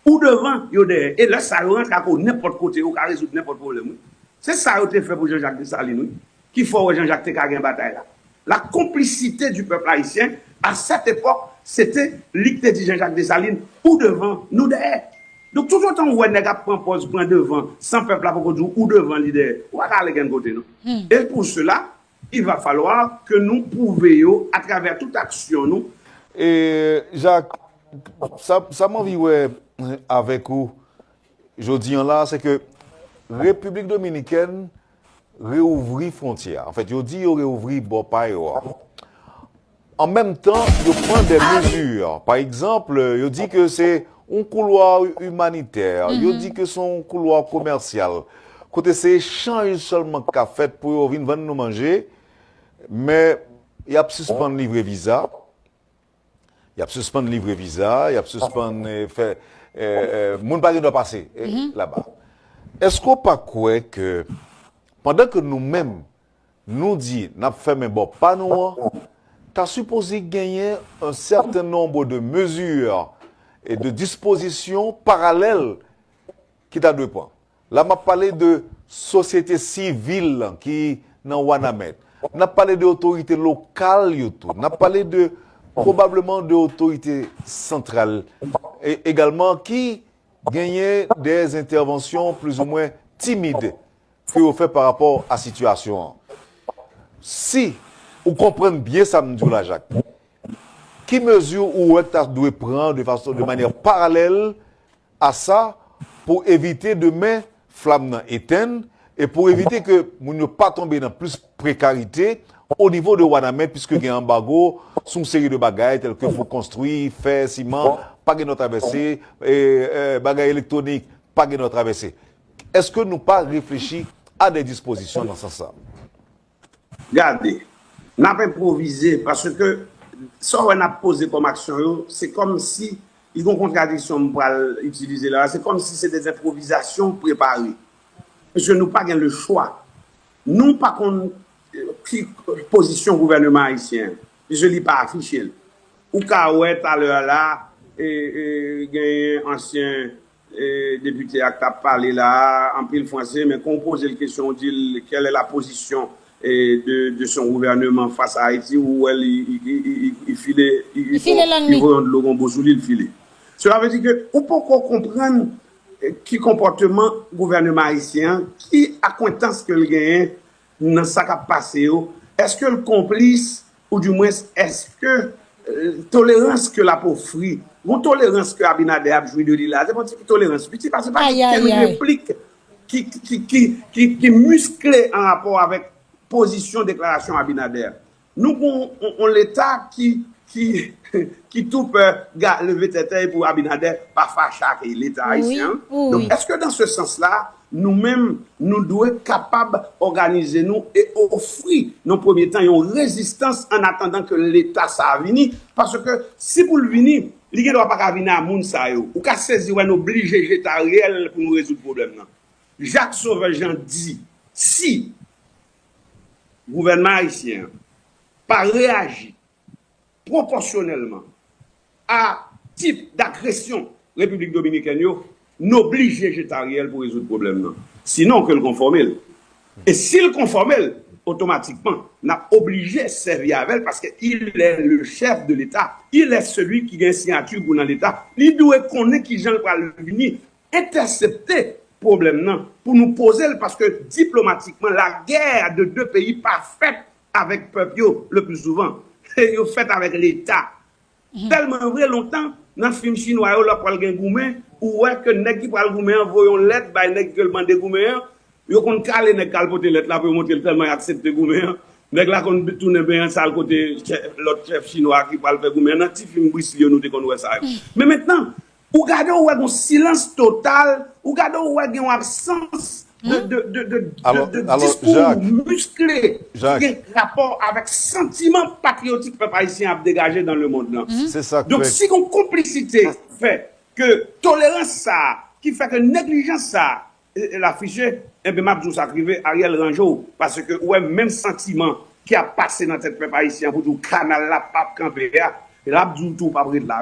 ou devan, yo dèyè. E lè sa yo rantre ak ou nenpòt kote, ou ka rezoud nenpòt pwoblèm wi. Se sa yo te fè pou Jean-Jacques Dessalines wi. Ki fè w wè Jean-Jacques te ka gen batay la. La complicité du peuple haïtien à cette époque, se te li ki te di Jean-Jacques Dessalines ou devan, nou dèyè. Donk, toutotan w wè nèg ap pran pòz pran devan san pèp la poko di w ou devan, li dèyè, ou pa ka ale kenn kote non. E pour cela, il va falloir que nou pwouve yo atravè tout aksyon nou. E Jacques, sa, sa m anvi wè avèk ou jodi an la, se ke Repiblik Dominikèn reouvri fwontyè a. Anfèt, yo di yo reouvri bò pa yo a. An menm tan, yo pran de mezi. Pa egzanp, yo di ke se yon koulwa imanitè, yo di ke se yon koulwa komèsyal, kote se echanj sèlman k ka fèt pou yo vin vann nou manje, men y ap sispann livre viza, y ap sispann livre viza, y ap sispann eh, fè eh, eh, moun pa gen dwa pase eh, laba. Èske w pa kwè ke pandan ke nou menm nou di n ap fèmen bò pa nou an, ta sipoze genyen un certain nombre de mesures et de dispositions parallèles ki ta dwe pran. La m ap pale de sosyete sivil lan ki nan Wanament. N ap pale de otorite lokal yo tou. N ap pale de pwobableman de otorite santral e, egalman ki genyen de entèvansyon plizoumwen timid ke yo fè pa rapò a sitiyasyon an. Si ou konprann byen sa m di w la, Jacques, ki mezi ou wè k ta dwe pran de fason, de manyè paralèl a sa pou evite demen flam nan etenn e pou evite ke moun yo pa tonbe nan plis prekarite o nivo de Wanament, piske gen anbago sou yon seri de bagay tèlke pou konstwi, fè, siman, pa gen dwa travèse, e, e, bagay elektwonik, pa gen dwa travèse. Èske nou pa reflechi a de dispozisyon nan sans sa? Gade, n ap enpwovize paske sa w wè n ap poze kòm aksyon yo, se kòmsi, li gen yon kontradiksyon m pral itilize la, se kòmsi se de enpwovizasyon prepare. Paske nou pa gen le chwa. Nou pa konn ki pozisyon gouvèneman ayisyen an, piske li pa afiche l. Ou ka wè talè a la, e, e, genyen ansyen e, depite a k t ap pale la a, anpil franse, men kan w poze l kesyon, w di l, quelle est la position e, de, de son gouvernement face à Haïti, ou wè li, li, li, li, li file, li, li, li voye yon dlo gonbo sou li, li file. Cela veut dire que ou poko konprann e, ki konpòteman gouvèneman ayisyen an, ki akwentans ke l genyen nan sa k ap pase yo, èske l konplis, oudimwens èske tolerans ke l ap ofri, yon tolerans ke Abinader ap jwi de li la, se pa yon ti tolerans piti, paske pa gen kenn replik ki, ki, ki, ki, ki miskle an rapò avèk pozisyon deklarasyon Abinader. Nou gen yon, yon Leta ki ki, ki tou pè ga, leve tèt pou Abinader pa fache ak Leta ayisyen an. Donk, èske dans ce sens-là, nou menm, nou dwe kapab òganize nou e ofri, nan premye tan, yon rezistans an atandan ke Leta sa a vini? Paske si pou l vini, li gen dwa pa ka vini a moun sa yo. Ou ka sezi wè n oblije jete Ariel pou nou rezoud pwoblèm nan. Jacques Sauveur Jean di, si gouvènman ayisyen an pa reyaji pwopòsyonèlman a tip dagresyon Repiblik Dominikèn yo, n oblije jete Ariel pou rezoud pwoblèm nan. Sinon, ke l konfòme l. E si l konfòme l, otomatikman, n ap oblije sèvi avè l paske il est le chef de l'État. Il est celui ki gen siyati pou nan Leta. Li dwe konnen kijan l pral vini entèsepte pwoblèm nan pou nou poze l, paske diplomatikman, lagè de de peyi pa fèt avèk pèp yo le pli souvan. Yo fèt avèk Leta. Tèlman vre, lontan, nan fim chinwa yo, lè pral gen goumen, ou wè ke nèg ki pral goumen an voye yon lèt bay nèg ke l mande goumen an, yo konn kale nèg k al pote lèt la pou yo montre l tèlman y aksepte goumen an. Nèg la konn tounen benyen sal kote chè-, lòt chèf chinwa ki pral fè goumen an. Nan ti fim Bruce Lee yo, nou te konn wè sa yo. Men mentnan, ou gade, ou wè gon silans total, ou gade, ou wè gen yon absans de, de, de, de, de, de diskou miskle ki gen rapò avèk santiman patriyotik pèp ayisyen ap degaje dans le monde lan. Donk, si gon konplisite ki fè ke tolerans sa a, ki fè ke neglijans sa a, e, e l afiche, enben, m ap di w sa k rive, Ariel, ranje w, paske ou wè menm santiman ki ap pase nan tèt pèp ayisyen an pou di w kanal la p ap kanpe a, l ap di w tou w p ap ret la.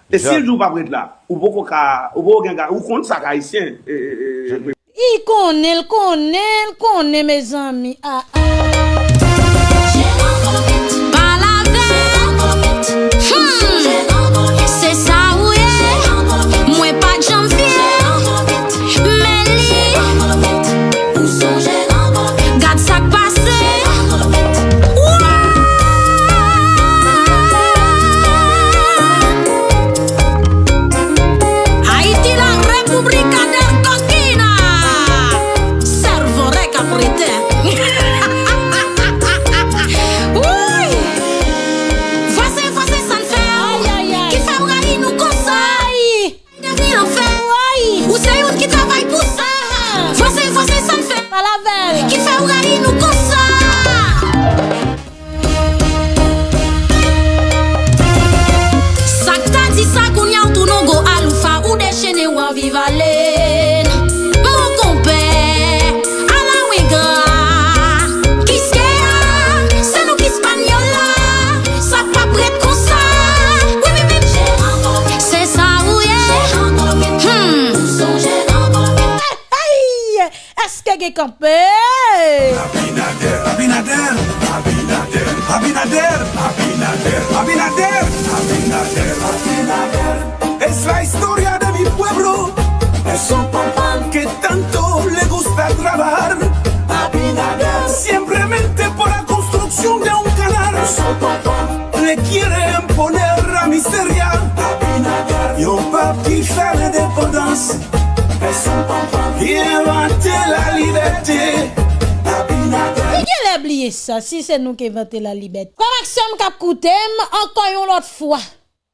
E si l di w p ap ret la, ou poko ka, ou poko gen ka, ou konn sa k ayisyen, e, e, e, I konnen, l konnen, l konnen, mezanmi. Ah, ah. Pale avè m. Hmm. Se sa ou ye. Mwen pa t janm fye. Men li. Gad sa k pase. Wa! Haiti, la República de Argentina. Sèvo rèk ap rete. Woy! Vwazen, vwazen, sa n fè w? Ki fè w rayi nou konsa? Ay! Devni anfè. Woy! Ou se youn ki travay pou sa. Vwazen, vwazen, sa n fè? Pale avè l. Ki fè w rayi nou konsa? Sa k ta di sa kounye a w tounen w gwo aloufa, ou dechene w anvi vale n. Mon konpè, ala w engra. Kiske a, se nou ki espanyòl la. Sa p ap ret konsa. Wi, wi, wi. Se sa ou ye. Hmm. Ay! Èske gen kanpe? Abinader, Abinader, Abinader, Abinader, Abinader, Abinader, Abinader, Abinader. Es la historia de mi pueblo. Es un pampán que tanto le gusta trabajar. Abinader. Siempre mente por la construcción de un canal. Es un pampán. Le quiere imponer la miseria. Abinader. Yon pèp ki fè lendepandans. Ki envante lalibète. Abinader. Li genlè bliye sa, si se nou ki envante lalibète. Frè m ak sè m k ap koute m, ankò yon lòt fwa,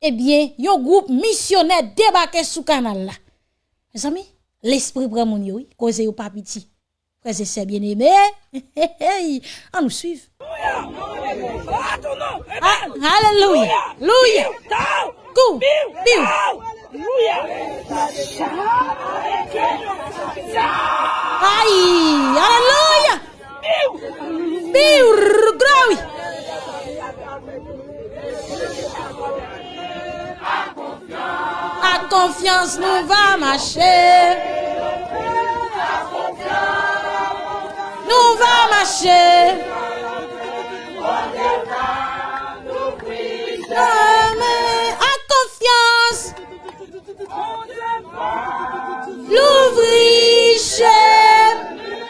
ebyen, yon gwoup misyonè debake sou kanal la. Mezanmi, lespri pran moun yo, wi, koze yo pa piti. Frè e sè byeneme, ann nou swiv. A-, alelouya, louya. Kou, piw. Ay, alelouya. Piw, glory. Ak konfyans nou va mache. Nou va mache. Amèn. Ak konfyans. Louvri je.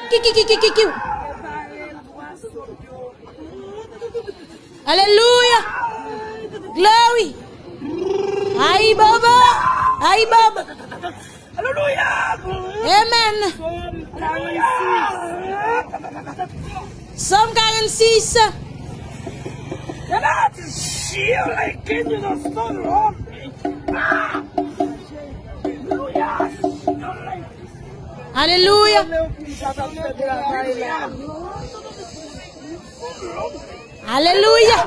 Ki, ki, ki, ki, ki, ki. Alelouya! Glory! Ay, baba! Ay, baba! Alelouya! Amen! Sòm karannsis. Yo, like, can you just stop, Lord? Ah! Alelouya. Alelouya. Alelouya. Alelouya.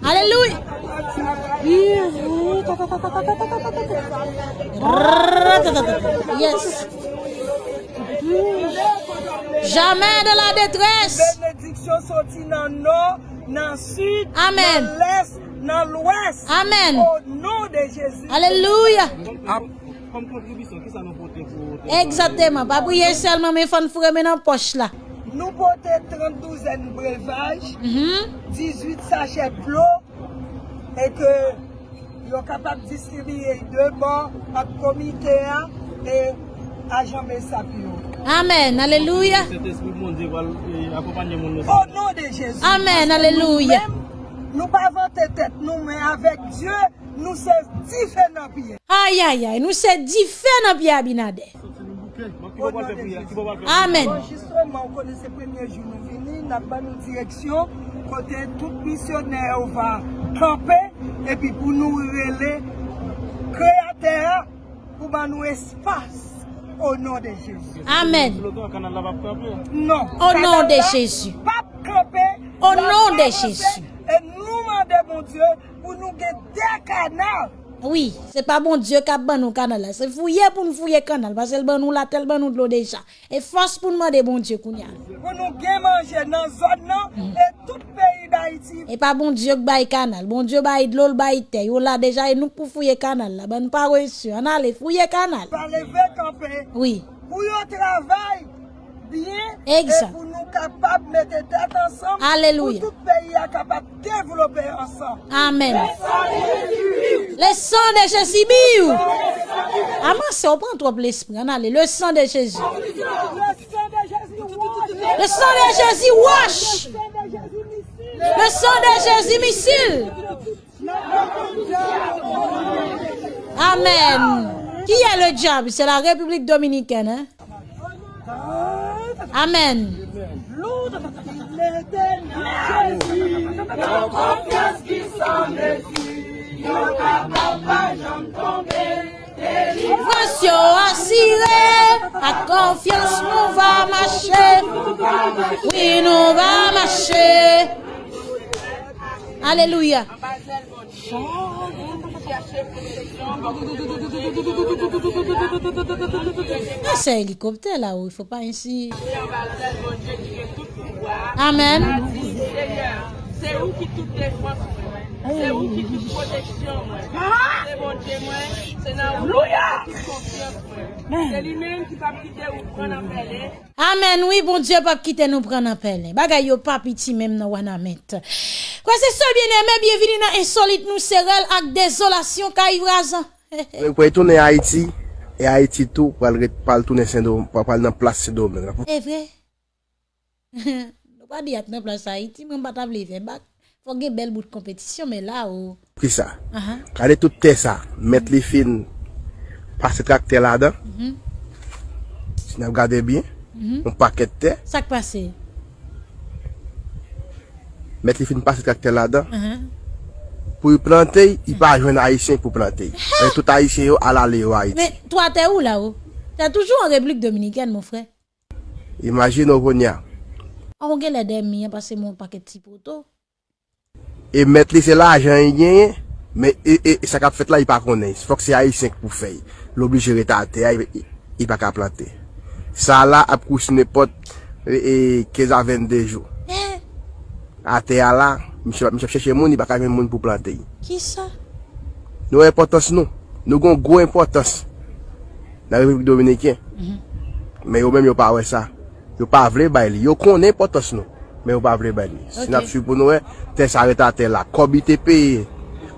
Alelouya. Yes. Jamais dans la détresse. Benediksyon soti nan nò, nan sid, Amen. Nan lès, nan lwès. Amen. O non de Jezi. Alelouya. Kòm kontribisyon, kisa nou pote pou... Egzakteman. Pa priye sèlman, men fò n foure men nan pòch la. Nou pote trant douzèn brevaj, Mhm. dizuit sachè dlo, e ke yo kapab distribiye de bò ant komite a e ajan BSAP yo. Amèn. Alelouya. Sentespri Bondye pral, e, akonpanye moun nan. O non de Jezi. Amèn. Alelouya. Nou menm, nou pa vante tèt nou, men avèk Dye, nou se dife nan pye. Ayayay, nou se dife nan pye Abinadè. Amèn. Anrejistreman, ou konnen se premye jou nou vini, n ap ban nou direksyon kote tout misyonè yo va kanpe, epi pou nou rele Kreyatè a pou ban nou espas, o non de Jezi. Amèn. Slogan kanal la p ap kanpe. Non. O non de Jezi. P ap kanpe. O non de Jezi. E nou mande Bondye pou nou gen de kanal. Wi, se pa Bondye k ap ban nou kanal la. Se fouye pou n fouye kanal, paske l ban nou latè, l ban nou dlo deja. E fòs pou n mande Bondye kounye a. Pou nou gen manje nan zòn nan e tout peyi Dayiti. E pa Bondye k bay kanal. Bondye bay dlo, l bay tè. Yo la deja, e nou k pou fouye kanal la. Bann parese, ann ale, fouye kanal. Pa leve kanpe. Wi. Pou yo travay byen e Egzak. Pou nou kapab mete tèt ansanm Alelouya. Pou tout peyi a kapab devlope ansanm. Amèn. Le sang de Jésus, biw. Aman, se w pran twòp lespri. Ann ale. Le sang de Jésus. Le sang de Jésus, wash. Le sang de Jésus, wash. Le sang de Jésus, misil. Amèn. Qui est le diable? C'est la République dominicaine, hein? Amèn. Delivrans yo asire, ak konfyans nou va mache. Wi, nou va mache. Alelouya. Sa se helikoptè la, wi, fò pa ensi. Amèn. Se ou ki tout defans mwen. Se ou ki tout pwoteksyon mwen. Se Bondye mwen. Se nan ou mwen tout konfyans mwen. Se li menm ki p ap kite ou pran nan pèlen. Amèn, wi, Bondye p ap kite nou pran nan pèlen. Bagay yo pa piti menm nan Wanament. Frè e sè byeneme, byenvini nan Ensolit, nou se rèl ak dezolasyon kay vwazen. Mwen pral tounen Ayiti, e Ayiti tou pral ret, pral tounen Sendomeng, pral nan plas Sendomeng. E vre? Nou pa di at nan plas Ayiti, mwen m pa ta vle fè bak. Fòk gen bèl bout konpetisyon, men la o. Kisa? Aha. Gade tout tè sa, mèt li fin pase traktè ladan. Mhm. Si n ap gade byen, Mhm. yon pakèt tè. Sa k pase? Mèt li fin pase traktè ladan. Aha. Pou l plante, li pa jwenn Ayisyen pou plante. Paske tout Ayisyen yo al ale yo Ayiti. Men twa tè ou la o? Tè toujou an Repiblik Dominikèn, mon frè. Imajine w kounye a. An ou genlè dèmi an pase mwen yon pakèt ti poto. E mèt li se lajan li genyen, men e, e, e sa k ap fèt la, li pa konnen. Fòk se Ayisyen k pou fè l. L oblije ret atè a, li, li, li pa ka plante. Sa la ap kousi nenpòt, e, e, kenz a vennde jou. Atè a la, misye, misye ap chèche moun, li pa ka jwenn moun pou plante l. Kisa? Nou wè enpòtans nou. Nou gen yon gwo enpòtans nan Repiblik Dominiken. Mhm. Men yo menm yo pa wè sa. Yo pa vle bay li. Yo konnen enpòtans nou, men yo pa vle bay li. Si n ap Ok. swiv pou nou wè, tè sa ret atè la. Kòb li te peye,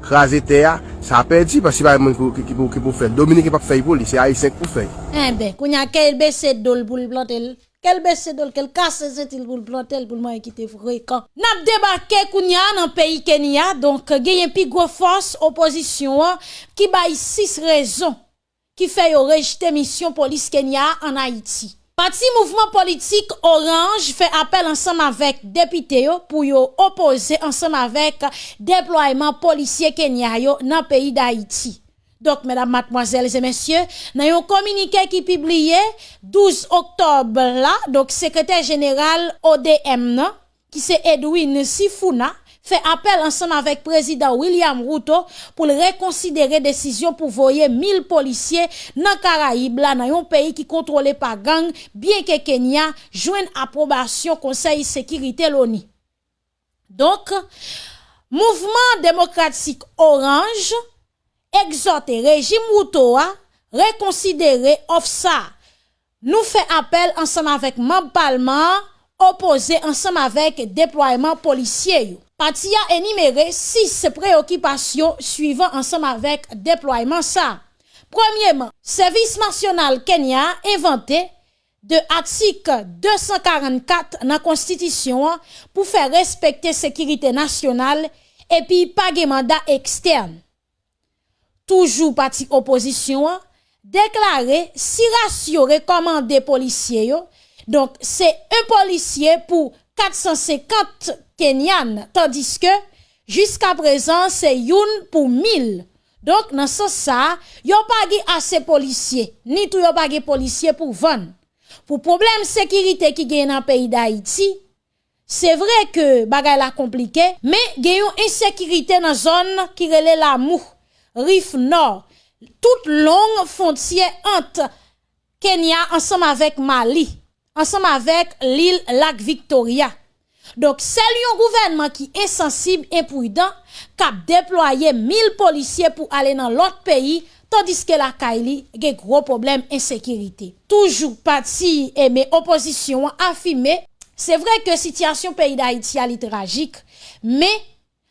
kraze tè a, sa pèdi, paske se pa moun pou, ki, ki pou, ki pou fè l. Dominiken p ap fè l pou li, se Ayisyen k pou fè l. Enben, kounye a, kè l bese do l pou l plante l. Kè l bese do l, kè l kase senti l pou l plante l, pou l manyen kite frekan. N ap debake kounye a nan peyi Kenya, donk genyen pi gwo fòs opozisyon an ki bay sis rezon ki fè yo rejte misyon polis Kenya a ann Ayiti. Pati mouvman politik Oranj fè apèl ansanm avèk depite yo pou yo opoze ansanm avèk deplwayman polisye Kenya yo nan peyi Dayiti. Donk, medam, madmwazèl e mesye, nan yon kominike ki pibliye douz oktòb la, donk, sekretè jeneral O D M nan, ki se Edwin Sifuna, fè apèl ansanm avèk Prezidan William Ruto pou l rekonsidere desizyon pou voye mil polisye nan Karayib la, nan yon peyi ki kontwole pa gang, byenke Kenya jwenn apwobasyon Konsèy Sekirite Loni. Donk, Mouvman Demokratik Oranj egzòte rejim Ruto a rekonsidere òf sa a. Nou fè apèl ansanm avèk manm palman an opoze ansanm avèk deplwayman polisye yo. Pati a enimere sis preyokipasyon swivan ansanm avèk deplwayman sa a. Premyeman, Sèvis Nasyonal Kenya a envante de atik de san karannkat nan konstitisyon an pou fè respekte sekirite nasyonal epi pa gen manda ekstèn. Toujou pati opozisyon an deklare si rasyo rekòmande polisye yo, donk se yon polisye pou kat san senkant Kenyan, tandiske jiskaprezan se youn pou mil. Donk, nan sans sa a, yo pa gen ase polisye, ni tou yo pa gen polisye pou vann. Pou pwoblèm sekirite ki genyen nan peyi Dayiti, se vre ke bagay la konplike, men gen yon ensekirite nan zòn ki rele Lamou, Rif Nò, tout long fwontyè ant Kenya ansanm avèk Mali, ansanm avèk lil Lak Viktorya. Donk, sèl yon gouvènman ki ensansib, enpridan, k ap deplwaye mil polisye pou ale nan lòt peyi, tandiske lakay li gen gwo pwoblèm ensekirite. Toujou pati e men opozisyon an afime, se vre ke sitiyasyon peyi Dayiti a li trajik, men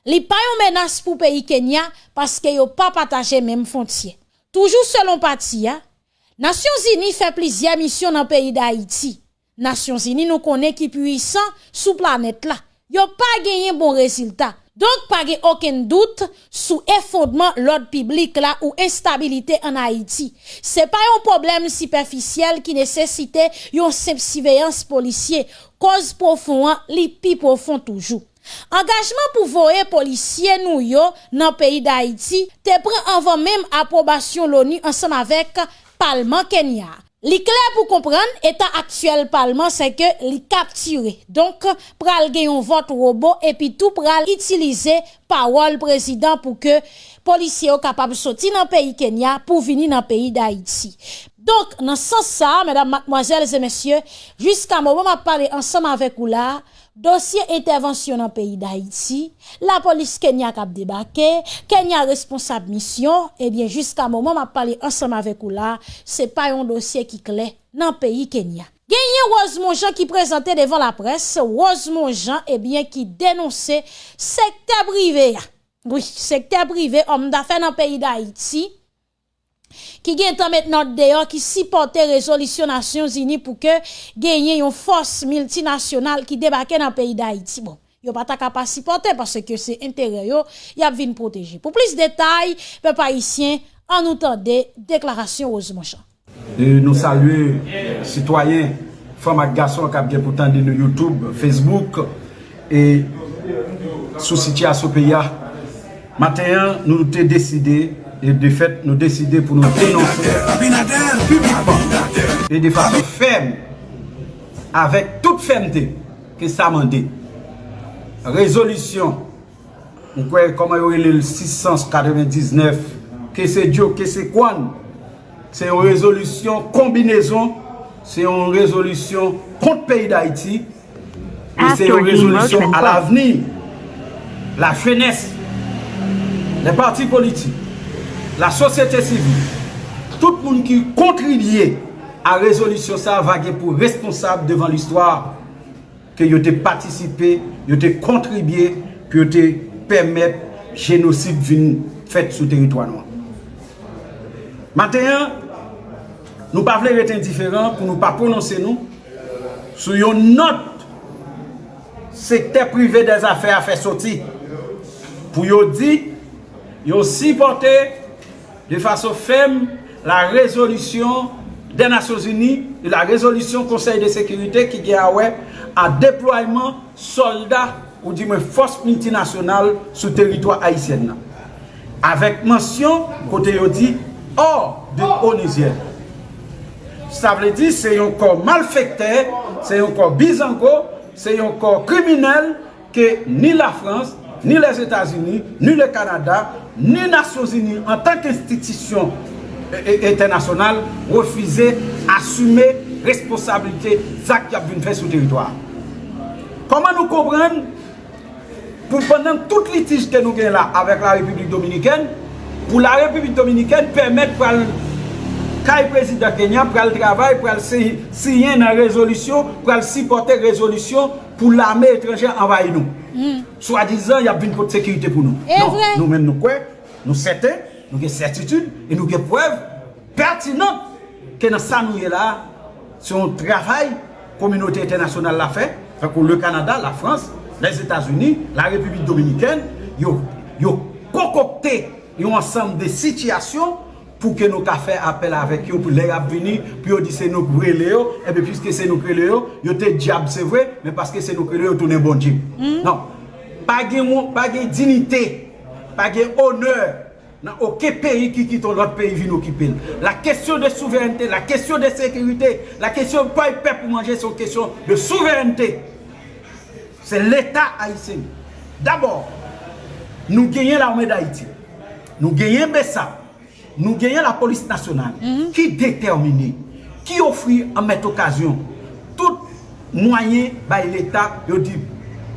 li pa yon menas pou peyi Kenya paske yo pa pataje menm fwontyè. Toujou selon pati a, Nasyonzini fè plizyè misyon nan peyi Dayiti. Nasyonzini nou konnen ki pwisan sou planèt la. Yo pa genyen bon rezilta. Donk, pa gen okenn dout sou efondman lòd piblik la ou enstabilite ann Ayiti. Se pa yon pwoblèm sipèfisyèl ki nesesite yon senp siveyans polisye. Koz pwofon an, li pi pwofon toujou. Angajman pou voye polisye nou yo nan peyi Dayiti te pran anvan menm apwobasyon Loni ansanm avèk palman Kenya a. Li klè pou konprann, eta aktyèl palman se ke li kaptire. Donk, pral gen yon vòt wobo epi tou pral itilize pawòl prezidan pou ke polisye yo kapab soti nan peyi Kenya pou vini nan peyi Dayiti. Donk, nan sans sa a, medam, madmwazèl e mesye, jiska moman m ap pale ansanm avèk ou la a, dosye entèvansyon nan peyi Dayiti, lapolis Kenya k ap debake, Kenya responsab misyon, ebyen, jiska moman m ap pale ansanm avèk ou la a, se pa yon dosye ki klè nan peyi Kenya. Genyen Rose Monjan ki prezante devan laprès, Rose Monjan, ebyen, ki denonse sektè prive a. Wi, sektè prive, òm dafè nan peyi Dayiti, ki gentan met nòt deyò, ki sipòte rezolisyon Nasyonzini pou ke genyen yon fòs miltinasyonal ki debake nan peyi Dayiti. Bon, yo pa ta ka pa sipòte, paske se enterè yo y ap vin pwoteje. Pou plis detay, pèp ayisyen, ann nou tande deklarasyon Rose Monjan. E nou salye sitwayen, fanm ak gason k ap gen pou tande nou YouTube, Facebook, e sou sitiyasyon peyi a. Maten an, nou te deside, e de fèt, nou deside pou nou denonse e de fason fèm, avèk tout fèmte ke sa mande, rezolisyon, m kwè, kòman yo rele l, sis san katrevendiznèf, ke se Dyo, ke se Kwan, se yon rezolisyon konbinezon, se yon rezolisyon kont peyi Dayiti, e se yon rezolisyon a lavni, lajenès, lè pati politik, lasosyete sivil, tout moun ki kontribye a rezolisyon sa a va gen pou responsab devan listwa ke yo te patisipe, yo te kontribye, pou yo te pèmèt jenosid vin fèt sou teritwa nou an. Maten an, nou pa vle ret endiferan pou nou pa pwononse nou sou yon nòt sektè prive dèzafè a fè soti pou yo di yo sipòte de fason fèm la rezolisyon dè Nasyonzini, la rezolisyon Konsèy de Sekirite ki gen a wè a deplwayman sòlda, oudimwen fòs miltinasyonal sou teritwa ayisyèn nan. Avèk mansyon kote yo di hors de onusienne. Sa vle di se yon kò malfektè, se yon kò bizango, se yon kò kriminèl ke ni Lafrans, ni Lèzetazini, ni le Kanada, ni Nasyonzini antanke enstitisyon entènasyonal refize asime responsablite zak y ap vin fè sou teritwa a. Kòman nou konprann pou pandan tout litij ke nou gen la avèk la Repiblik Dominikèn, pou la Repiblik Dominikèn pèmèt pral kay prezidan Kenya, pral travay, pral siyen nan rezolisyon, pral sipòte rezolisyon pou lame etranjè anvayi nou. Swadizan y ap vin pote sekirite pou nou. Non, nou menm nou kwè, nou sèten, nou gen sètitid e nou gen prèv pètinan ke nan sa nou ye la a, se yon travay kominote entènasyonal la fè, tankou le Kanada, Lafrans, Lèzetazini, la Repiblik Dominikèn, yo, yo kokokte yon ansanm de sitiyasyon pou ke nou ka fè apèl avèk yo pou lè y ap vini, pou yo di se nou k rele yo, enben piske se nou k rele yo, yo te dyab se vre, men paske se nou k rele yo tounen Bondye. Non, pa gen, pa gen dinite, pa gen onè nan okenn peyi ki kite yon lòt peyi vin okipe l. La question de souveraineté, la question de sécurité, la question pou pèp ou manje se yon kesyon de souveraineté. Se Leta ayisyen. Dabò, nou genyen Lame Dayiti, nou genyen BSAP, nou genyen Lapolis Nasyonal ki detèmine, ki ofri an mèt okazyon tout mwayen bay Leta, yo di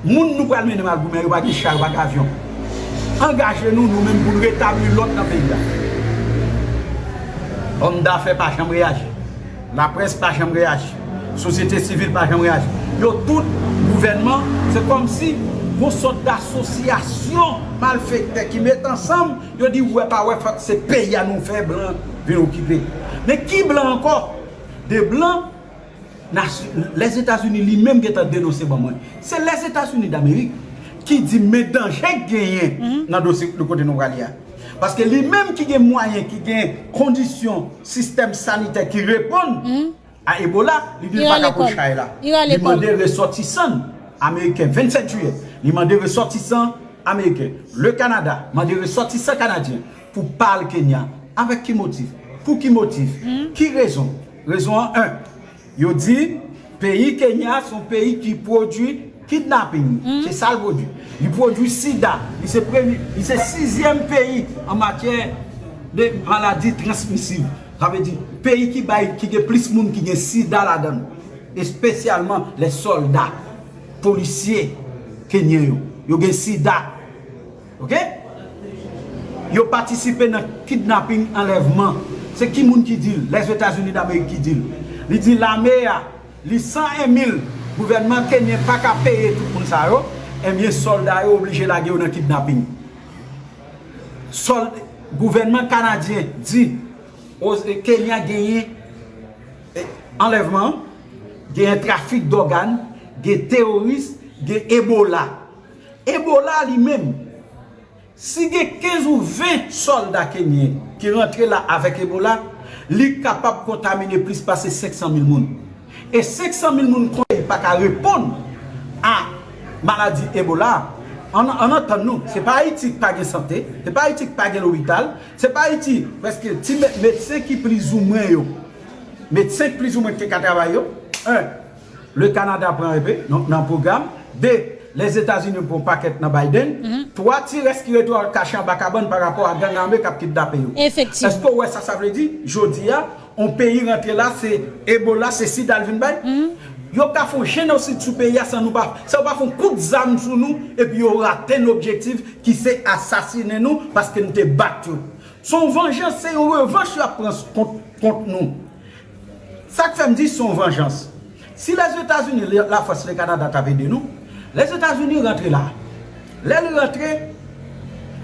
moun nou pral mennen al goumen yo pa gen cha, yo pa gen avyon. Angaje nou, nou menm, pou n retabli lòd nan peyi a. Òm dafè pa janm reyaji. Laprès pa janm reyaji. Sosyete sivil pa janm reyaji. Yo tout, gouvènman, se kòmsi gon sòt dasosyasyon malfektè ki met ansanm, yo di wè pa wè, fòk se peyi a nou fè blan vin okipe. Men ki blan ankò? De blan Lèzetazini li menm gentan denonse ban mwen. Se Lèzetazini Damerik ki di men danje k genyen nan dosye de kote nou prale a. Paske li menm ki gen mwayen, ki gen kondisyon, sistèm sanitè ki reponn a Ebola, li di l pa ka pran chay la. Li mande resòtisan ameriken, vennsèt jiyè, li mande resòtisan ameriken, le Kanada mande resòtisan kanadyen pou pa al Kenya. Avèk ki motif? Pou ki motif? Ki rezon? Rezon an, en, yo di peyi Kenya se yon peyi ki pwodui kidnaping. Se sa l pwodui. Li pwodui sida. Li se premye, li se sizyèm peyi an matyè de maladi transmisib. Sa vle di peyi ki bay, ki gen plis moun ki gen sida ladan l, espesyalman lè sòlda, polisye kenyen yo, yo gen sida. Oke? Yo patisipe nan kidnaping, anlèvman. Se ki moun ki di l? Lèzetazini Damerik ki di l. Li di lame a, li san en mil, gouvènman kenyen pa ka peye tout moun sa yo, enbyen sòlda yo oblije lage yo nan kidnaping. Sòl, gouvènman kanadyen di Kenya genyen anlèvman, genyen trafik dògàn, gen teworis, gen Ebola. Ebola li menm, si gen kenz ou ven sòlda kenyen ki rantre la avèk Ebola, li kapab kontamine plis pase senk san mil moun. E senk san mil moun konsa li pa ka reponn a maladi Ebola a. Ann antann nou, se pa Ayiti ki pa gen sante, se pa Ayiti ki pa gen lopital, se pa Ayiti, prèske ti medsen ki plizoumwen yo, medsen ki plizoumwen ki te ka travay yo, en, le Kanada pran enpe nan pwogram, de, Lèzetazini pran pakèt nan Biden, twa, ti rès ki rete w al kache anba kabann pa rapò a gang ame k ap kidnape yo. Èske w wè sa sa vle di? Jodi a, yon peyi rantre la, se Ebola, se sida l vin bay. Yo ka fè yon jenosid sou peyi a san nou pa, san yo pa fè yon kout zam sou nou, epi yo atenn objektif ki se asasinen nou paske nou te bat yo. Se yon vanjans, se yon revanch y ap pran kont, kont nou. Sa k fè m di se yon vanjans. Si Lèzetazini, Lafrans, le Kanada t ap ede nou, Lèzetazini rantre la. Lè l rantre,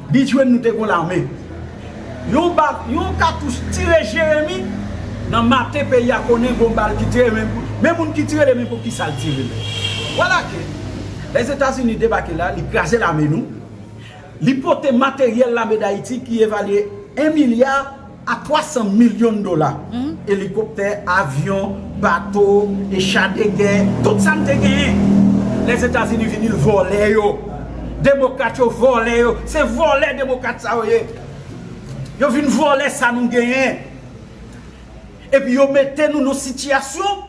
li jwenn nou te gon lame. Yon bal, yon katouch tire Jeremi nan maten peyi a konnen gon bal ki tire, men, men moun ki tire li, men poukisa l tire li. Vwala ke Lèzetazini debake la, li kraze lame nou, li pote materyèl lame Dayiti ki evalye en milya a twa san milyon dola. Elikoptè, avyon, bato, e cha de gè, tout sa n te genyen. Lèzetazini vini l vòlè yo. Demokrat yo vòlè yo. Se vòlè demokrat sa yo ye. Yo vin vòlè sa nou genyen. Epi yo mete nou nan sitiyasyon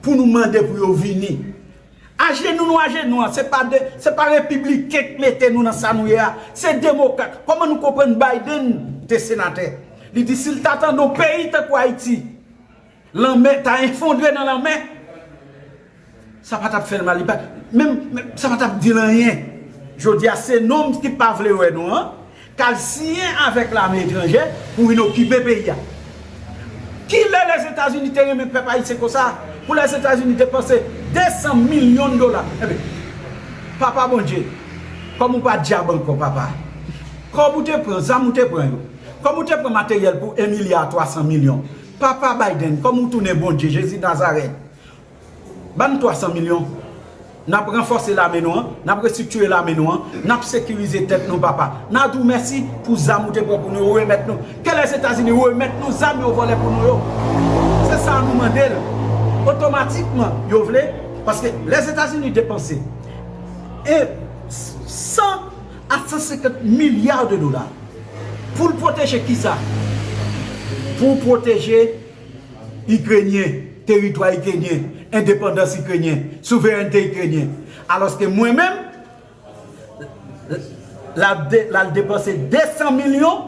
pou nou mande pou yo vini. Ajenou nou ajenou an, se pa de, se pa repibliken k mete nou nan sa nou ye a, se demokrat. Kòman nou konprann Biden te senatè? Li di si l ta tande yon peyi tankou Ayiti, lanmè ta efondre nan lanmè, sa pa t ap fè l mal, li pa, menm, menm, sa pa t ap di l anyen. Jodi a, se nonm ki pa vle wè nou an, k al siyen avèk lame etranjè pou vin okipe peyi a. Kilè Lèzetazini te renmen pèp ayisyen konsa? Pou Lèzetazini depanse de san milyon dola. Ebyen, Papa Bondye, kòm ou pa dyab ankò, Papa. Kòb ou te pran, zam ou te pran yo. Kòm ou te pran materyèl pou en milya twa san milyon. Papa Biden, kòm ou tounen Bondye, Jezi Nazarèt. Ban n twa san milyon. N ap ranfòse lame nou an, n ap restriktire lame nou an, n ap sekirize tèt nou, Papa. N a di w mèsi pou zam ou te pran pou nou yo, ou remèt nou. Ke Lèzetazini remèt nou zam yo vòlè pou nou yo. Se sa nou mande l. Otomatikman, yo vle, paske Lèzetazini depanse e san a san senkant milya de dola pou l pwoteje kisa? Pou pwoteje Ikrenyen, teritwa ikrenyen, endepandans ikrenyen, souverènte ikrenyen. Alòske mwen menm, l ap de, l al depanse de san milyon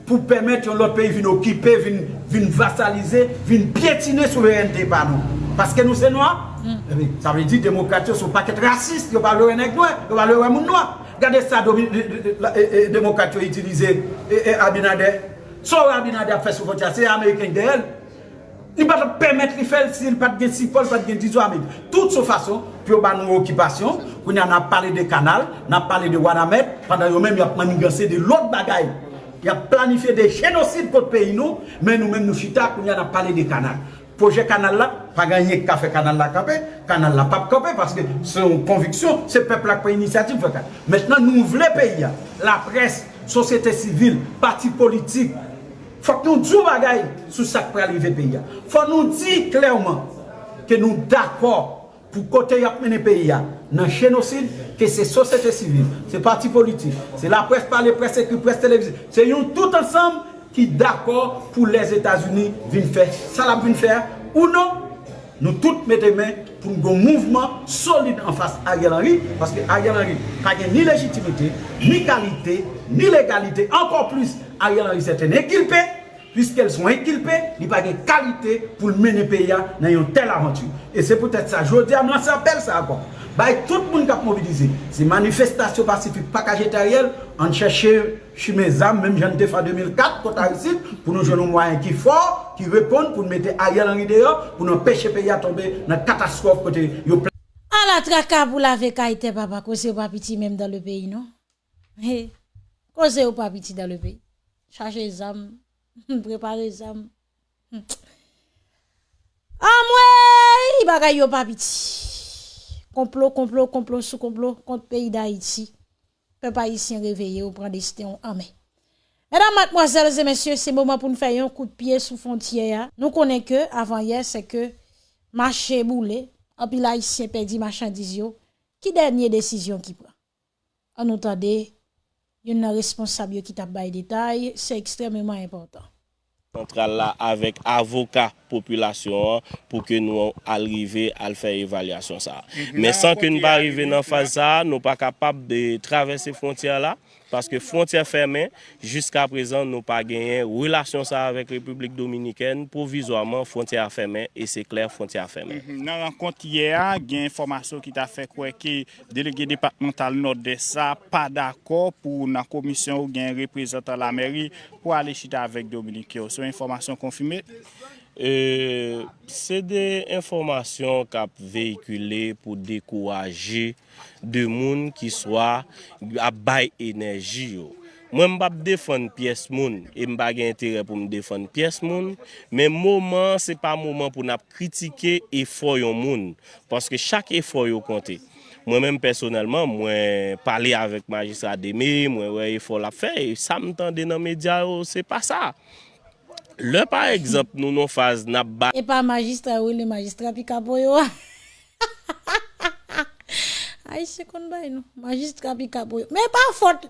pou pèmèt yon lòt peyi vin okipe, vin, vin vasalize, vin pyetine souverènte pa nou. Paske nou se nwa. Ebyen, sa vle di demokrat yo se yon pakèt rasis, yo pa vle wè nèg nwè, yo pa vle wè moun nwa. Gade sa domi, de, de, de, la, e, e, demokrat yo itilize e, e, Abinader. Sa Abinader ap fè sou fwontyè a, se ameriken k dèyè l. Li pa t ap pèmèt li fè l si l pa t gen sipò, li pa t gen dizo Amerik. Tout se fason pou yo ba nou okipasyon. Kounye a n ap pale de kanal, n ap pale de Wanament, pandan yo menm y ap manniganse de lòt bagay. Y ap planifye de jenosid kont peyi nou, men nou menm nou chita, kounye a n ap pale de kanal. Pwojè kanal la, pa gen anyen ki ka fè kanal la kanpe, kanal la p ap kanpe, paske se yon konviksyon, se pèp la k pran inisyativ fè kanal. Mentnan, nou vle peyi a, laprès, sosyete sivil, pati politik, fòk nou di yon bagay sou sa k pral rive peyi a. Fò nou di klèman ke nou dakò pou kote y ap mennen peyi a nan jenosid, ke se sosyete sivil, se pati politik, se laprès pale, près ekri, près televize, se yon tout ansanm ki dakò pou Lèzetazini vin fè sa l ap vin fè a ou non. Nou tout mete men pou n gen yon mouvman solid anfas Ariel Henry, paske Ariel Henry pa gen ni lejitimite, ni kalite, ni legalite, ankò plis Ariel Henry se te enkilpe, piske l se yon enkilpe, li pa gen kalite pou l mennen peyi a nan yon tèl avanti. E se poutèt sa, jodi a, m lanse apèl sa ankò. Bay tout moun k ap mobilize. Si manifestasyon pasifik pa ka jete Ariel, ann chèche chimen zam, menm jan n te fè an de mil kat kont Aristide, pou nou jwenn yon mwayen ki fò, ki reponn, pou n mete Ariel Henry deyò, pou n anpeche peyi a tonbe nan katastwòf kote yo plè. Ala traka pou lave kay tè papa, koze yo pa piti menm dans le pays, non. He, koze yo pa piti dans le pays. Chache zam, prepare zam. Hmm. Anmwey, bagay yo pa piti. Konplo, konplo, konplo sou konplo kont peyi Dayiti. Pèp ayisyen, reveye w, pran desten w an men. Medam, madmwazèl e mesye, se moman pou n fè yon kout pye sou fwontyè a. Nou konnen ke avanyè, se ke mache boule, anpil ayisyen pèdi machandiz yo. Ki dènye desizyon ki pran? Ann nou tande youn nan responsab yo ki t ap bay detay, se ekstrèmeman enpòtan. Santral la avèk avoka popilasyon an pou ke nou al rive al fè evalyasyon sa a. Men san ke n pa rive nan faz sa a, nou pa kapab travèse fwontyè la, paske fwontyè fèmen, jiskaprezan nou pa genyen relasyon sa a avèk Repiblik Dominikèn, pwovizwaman fwontyè a fèmen e se klè fwontyè a fèmen. Nan rankont yè a, gen enfòmasyon ki ta fè kwè ke delege depatmantal Nòdès la pa dakò pou nan komisyon yo gen reprezantan lamèri pou ale chita avèk Dominiken yo. Se yon enfòmasyon konfime? Se de enfòmasyon k ap veyikile pou dekouraje de moun ki swa ap bay enèji yo. Mwen m p ap defann pyès moun e m pa gen enterè pou m defann pyès moun, men moman an se pa moman pou n ap kritike efò yon moun, paske chak efò yo konte. Mwen menm pèsonèlman, mwen pale avèk majistra Deme, mwen wè efò l ap fè, e sa m tande nan medya yo, se pa sa. Lè pa egzanp nou nan faz n ap ba. E pa majistra yo rele majistra pikapo yo a. Ayisyen konn bay non. Majistra pikapo yo. Men pa fòt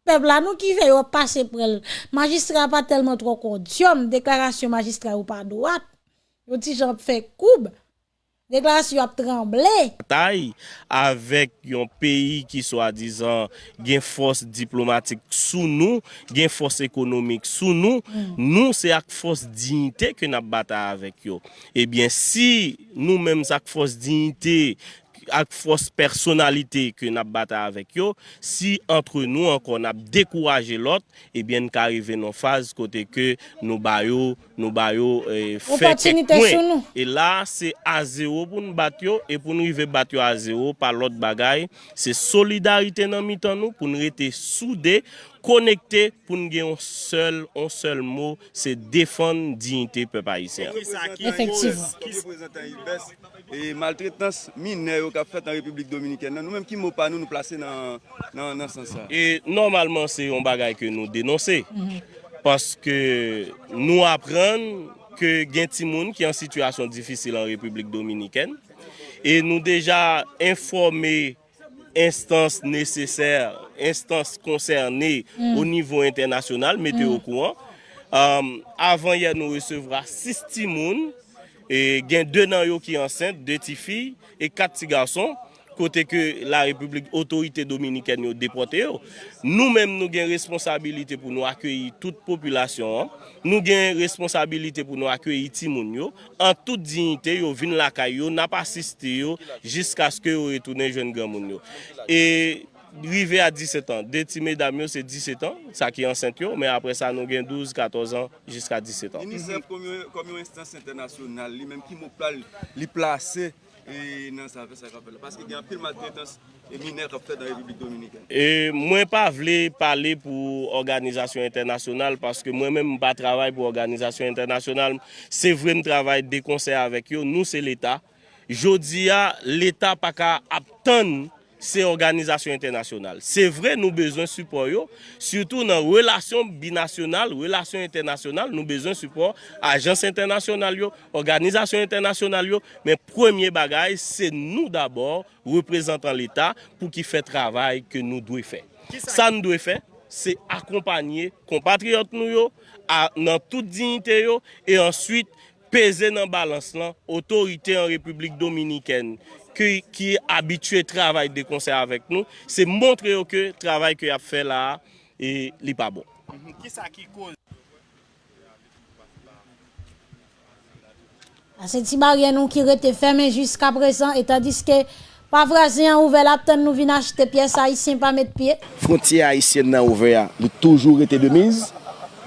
pèp la non ki fè yo ap pase pran l. Majistra pa tèlman twò kondyòm, deklarasyon majistra yo pa dwat. Yo ti jan ap fè koub. Deklarasyon yo ap tranble. Batay avèk yon peyi ki swadizan gen fòs diplomatik sou nou, gen fòs ekonomik sou nou, nou se ak fòs diyite ke n ap batay avèk yo. Ebyen, si nou menm se ak fòs diyite, ak fòs pèsonalite ke n ap batay avèk yo, si antre nou ankò n ap dekouraje lòt, ebyen n ka rive nan faz kote ke nou ba yo, nou ba yo eh, fè kèk pwen. E la se a zewo pou n bat yo, e pou n rive bat yo a zewo pa lòt bagay, se solidarite nan mitan nou pou n rete soude, konekte, pou n gen yon sèl, yon sèl mo, se defann diyite pèp ayisyen an. Efektivman. E maltretans minè yo k ap fèt an Repiblik Dominikèn nan, nou menm ki mo pa nou nou plase nan nan nan sans sa? E nòmalman se yon bagay ke nou denonse. Paske nou aprann ke gen timoun ki an sitiyasyon difisil an Repiblik Dominikèn. E nou deja enfòme enstans nesesè, enstans konsène o nivo entènasyonal, mete yo okouran. Avan yè nou resevwa sis timoun, e gen de nan yo ki ansent, de tifi e kat ti gason, kote ke la Repiblik, otorite dominikèn yo depòte yo. Nou menm nou gen responsabilite pou nou akeyi tout popilasyon an. Nou gen responsabilite pou nou akeyi timoun yo an tout diyite, yo vin lakay yo, n ap asiste yo jiskaske yo retounen jwenn granmoun yo. E rive a disèt an, de ti medam yo se disèt an, sa ki ansent yo, men apre sa nou gen douz, katòz an jiska disèt an. Unicef kòm yon kòm yon enstans entènasyonal, li menm ki mo pa l li plase e nan zafè sa k ap fèt la? Paske gen anpil maltretans e minè k ap fèt nan Repiblik Dominikèn. E mwen pa vle pale pou òganizasyon entènasyonal, paske mwen menm m pa travay pou òganizasyon entènasyonal. Se vre m travay de konsè avèk yo, nou se Leta. Jodi a, Leta pa ka ap tann se òganizasyon entènasyonal. Se vre nou bezwen sipò yo, sitou nan relasyon binasyonal, relasyon entènasyonal, nou bezwen sipò ajans entènasyonal yo, òganizasyon entènasyonal yo, men premye bagay se nou dabò, reprezantan Leta, pou ki fè travay ke nou dwe fè. Sa n dwe fè, se akonpanye konpatriyòt nou yo a, nan tout diyite yo, e answit peze nan balans lan otorite an Repiblik Dominikèn ki, ki abitye travay de konsè avèk nou, se montre yo ke travay ke y ap fè la a, e li pa bon. Kisa ki koze? Ase ti baryè nou ki rete fèmen jiskaprezan, e tandiske pa vwazen an ouvè l ap tann nou vin achte pyès, Ayisyen pa met pye. Fwontyè ayisyèn nan ouvè a, li toujou rete de miz.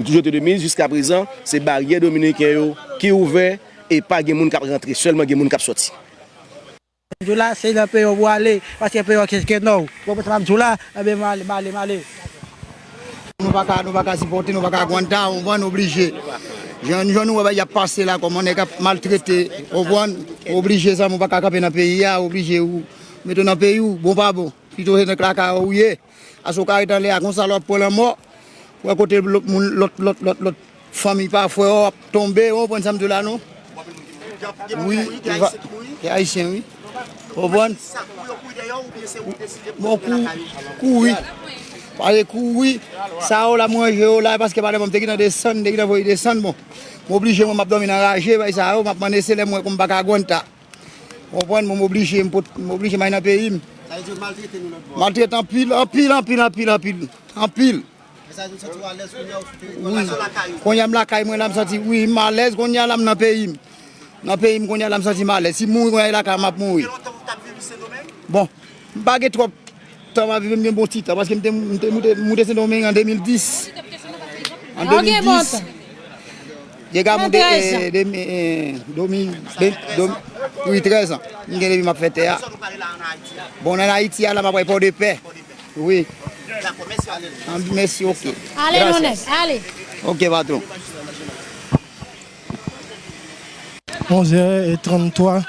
Li toujou rete de miz jiskaprezan. Se baryè dominiken yo ki ouvè e pa gen moun k ap rantre, sèlman gen moun k ap sòti. Di w la, se nan peyi w pou w ale, paske peyi w a kèk kèk nan w. Ou konprann sa m ap di w la? Enben, m ale, m ale, m ale. Nou pa ka, nou pa ka sipòte, nou pa ka gwanta, ou konprann, oblije. Jan, jan nou wè bagay y ap pase la, kòman nèg ap maltrete, ou konprann, oblije zanmi w pa ka kanpe nan peyi a, oblije ou mete w nan peyi w, bon pa bon, pito se nan lakay ou ye. Paske w ka ret anlè a konsa lè w ap pran lanmò, w wè kote lòt moun, lòt, lòt, lòt, lòt fanmi pa frè w ap tonbe, ou konprann sa m di w la non? Wi, gen ayisyen wi. Ou konprann? Bon, kou, kouri. Pale kouri. Sa yo la m ranje yo la, paske madanm mwen te gentan desann, te gentan voye desann, bon. M oblije mwen m ap dòmi nan raje, bay sa yo, m ap mande se lè m wè kon m pa ka gwanta. Ou konprann, bon, m oblije, m pot, m oblije m al nan peyi m. Sa vle di yo maltrete nou lòt bò a? Maltrete anpil, anpil, anpil, anpil, anpil, anpil. Men sa vle di w santi w alèz kounye a ou sou teritwa lakay ou? Kounye a m lakay mwen la, m santi, wi, m alèz kounye a la, m nan peyi m. Nan peyi m kounye a la, m santi m alèz. Si m mouri kounye a, e lakay m ap mouri. Gen lontan ou t ap viv Sendomeng? Bon, m pa gen twòp tan m ap viv, m gen bon ti tan, paske m te, m te moute, moute Sendomeng an de mil dis. An de mil dis. Gen ka moute, eh, de, eh, domi, de, domi, wi, trèz an. M gen depi m ap fè tè a. Bon, nan Ayiti a, la, m ap pral Pòdepè. Wi. An, mèsi, oke. Ale, mon nèg, ale. Oke, patwon. Onz è e tranntwa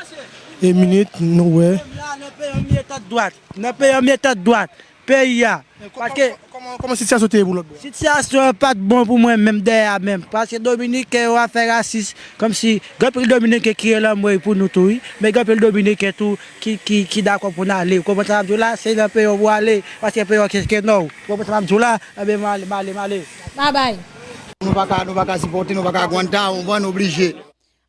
e minit, nou wè. Nan peyi an, mete dwat. Nan peyi an, mete dwat. Peyi a. Paske Kòman sitiyasyon te ye pou lòt bò? Sitiyasyon an pa t bon pou mwen menm dèyè a menm. Paske Dominiken yo ap fè rasis, kòmsi gen anpil Dominiken ki rele anmwey pou nou tou, wi. Men gen anpil Dominiken tou ki, ki, ki dakò pou n ale. Ou konprann sa m ap di w la? Se nan peyi w pou ale, paske peyi w a kenken non. Ou konprann sa m ap di w la? Enben, m ale, m ale, m ale. Babay. Nou pa ka, nou pa ka sipòte, nou pa ka gwanta, ou konprann, oblije.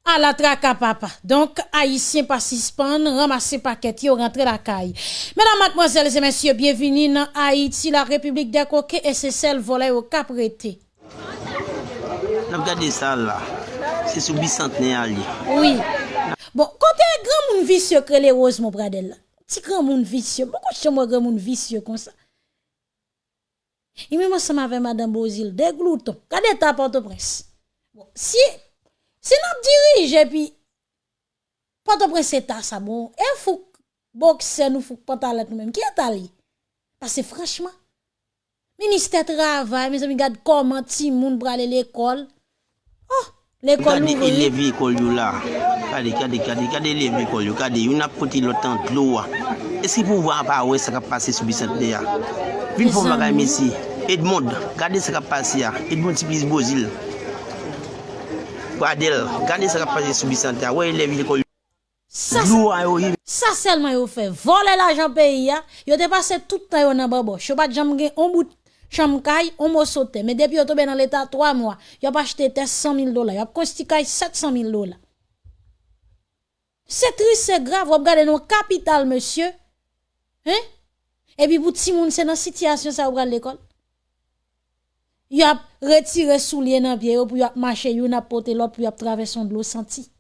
Ala traka papa. Donk, Ayisyen pa sispann ranmase pakèt yo, rantre lakay. Medam, madmwazèl e mesye, byenvini nan Ayiti, la Repiblik dè koken, e se sèl vòlè yo k ap rete. N ap gade sa la. Se sou Bisantnè a l ye. Wi. Bon, kote granmoun visye k rele Rosemond Pradel la? Ti granmoun visye. M poko janm wè granmoun visye konsa. Li menm ansanm avè madan Bozil, de glouton. Gade eta Pòtoprens. Bon, si, si n ap dirije, epi Pòtoprens eta sa, bon, e fouk boksè nou, fouk pantalèt nou menm, ki eta l ye? Paske franchman, ministè travay, mezanmi, gad kòman timoun prale lekòl. Oh, lekòl ouvri. Gade elèv lekòl yo la. Gade, gade, gade, gade elèv lekòl yo. Gade, youn ap pote lòt nan dlo a. Èske pouvwa a pa wè sa k ap pase sou Bisantnè a? Vin fè yon bagay, mesye. Edmond, gade sa k ap pase a. Edmond Tiplis Bozil. Pradel, gade sa k ap pase sou Bisantnè a. Wè elèv lekòl yo. Sa, dlo a yo ye. Sa sèlman yo fè. Vòlè lajan peyi a. Yo te pase tout tan yo nan banbòch. Yo pa t janm gen on bout chanm kay, on moso tè. Men depi yo tonbe nan leta twa mwa, y ap achte tè san mil dola. Y ap konstwi kay sèt san mil dola. Se tris, se grav. W ap gade nan yon kapital, mesye. Hein? Epi pou timoun, se nan sitiyasyon sa yo pral lekòl. Y ap retire soulye nan pye yo pou y ap mache youn ap pote lòt, pou y ap travèse yon dlo santi.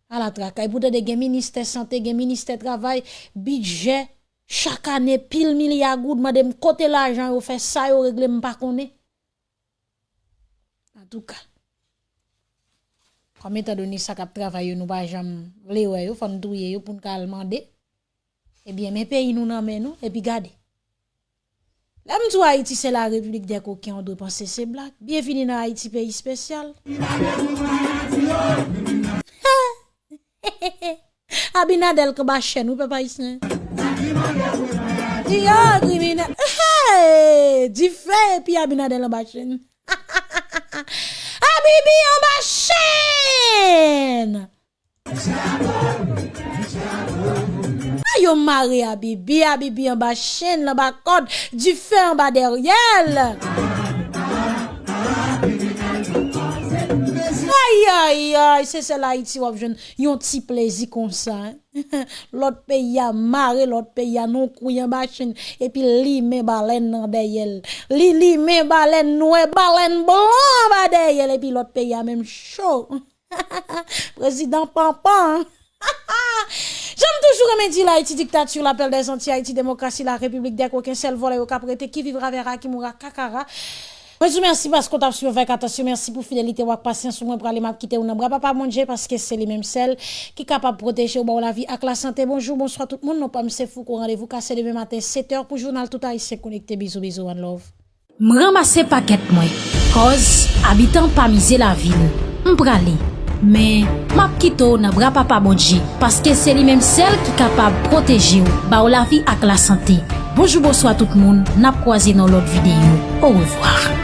Ala traka. Epi w tande gen ministè sante, gen ministè travay, bidjè, chak ane, pil milya goud, mande m kote lajan yo fè, sa yo regle, m pa konnen. Antouka, kòm etandone sa k ap travay yo, nou pa janm vle wè yo, fò n touye yo pou n ka al mande. Ebyen, men peyi nou nan men nou, epi gade. Lè m di w Ayiti se la repiblik dè koken, ou dwe panse se blag. Byenvini nan Ayiti, peyi espesyal. Abinader k anba chèn, wi, pèp ayisyen. Yo, kriminèl. Hey! Dife epi Abinader anba chèn. Abibi anba chèn! A, yo mare Abibi, Abibi anba chèn, anba kòd, dife anba dèyè l. Ay, ay, ay, se sèl Ayiti w ap jwenn yon ti plezi konsa, hein. Lòt peyi a mare lòt peyi a nan yon kouy anba chèn, epi l limen balèn nan dèyè l. Li limen balèn nwè, balèn blan anba dèyè l, epi lòt peyi a menm cho. Prezidan panpan. Jan m toujou renmen di l, Ayiti diktati, lapèl dèzanti, Ayiti demokrasi, la repiblik dè koken, sèl vòlè yo k ap rete, qui vivra verra, qui mourra cachera. Mwen di w mèsi paske w t ap swiv avèk atansyon, mèsi pou fidelite w ak pasyans ou. Mwen prale, m ap kite w nan bra Papa Bondye, paske se li menm sèl ki kapab pwoteje w, ba w lavi ak lasante. Bonjou, bonswa tout moun, non pa m se Fouco, randevou kase demen maten sèt è pou jounal Tout Ayisyen Konekte. Bizou, bizou, one love. M ranmase pakèt mwen, cause abitan pa mize lavi l. M prale, men m ap kite w nan bra Papa Bondye, paske se li menm sèl ki kapab pwoteje w, ba w lavi ak lasante. Bonjou, bonswa tout moun, n ap kwaze nan lòt videyo. Orevwa.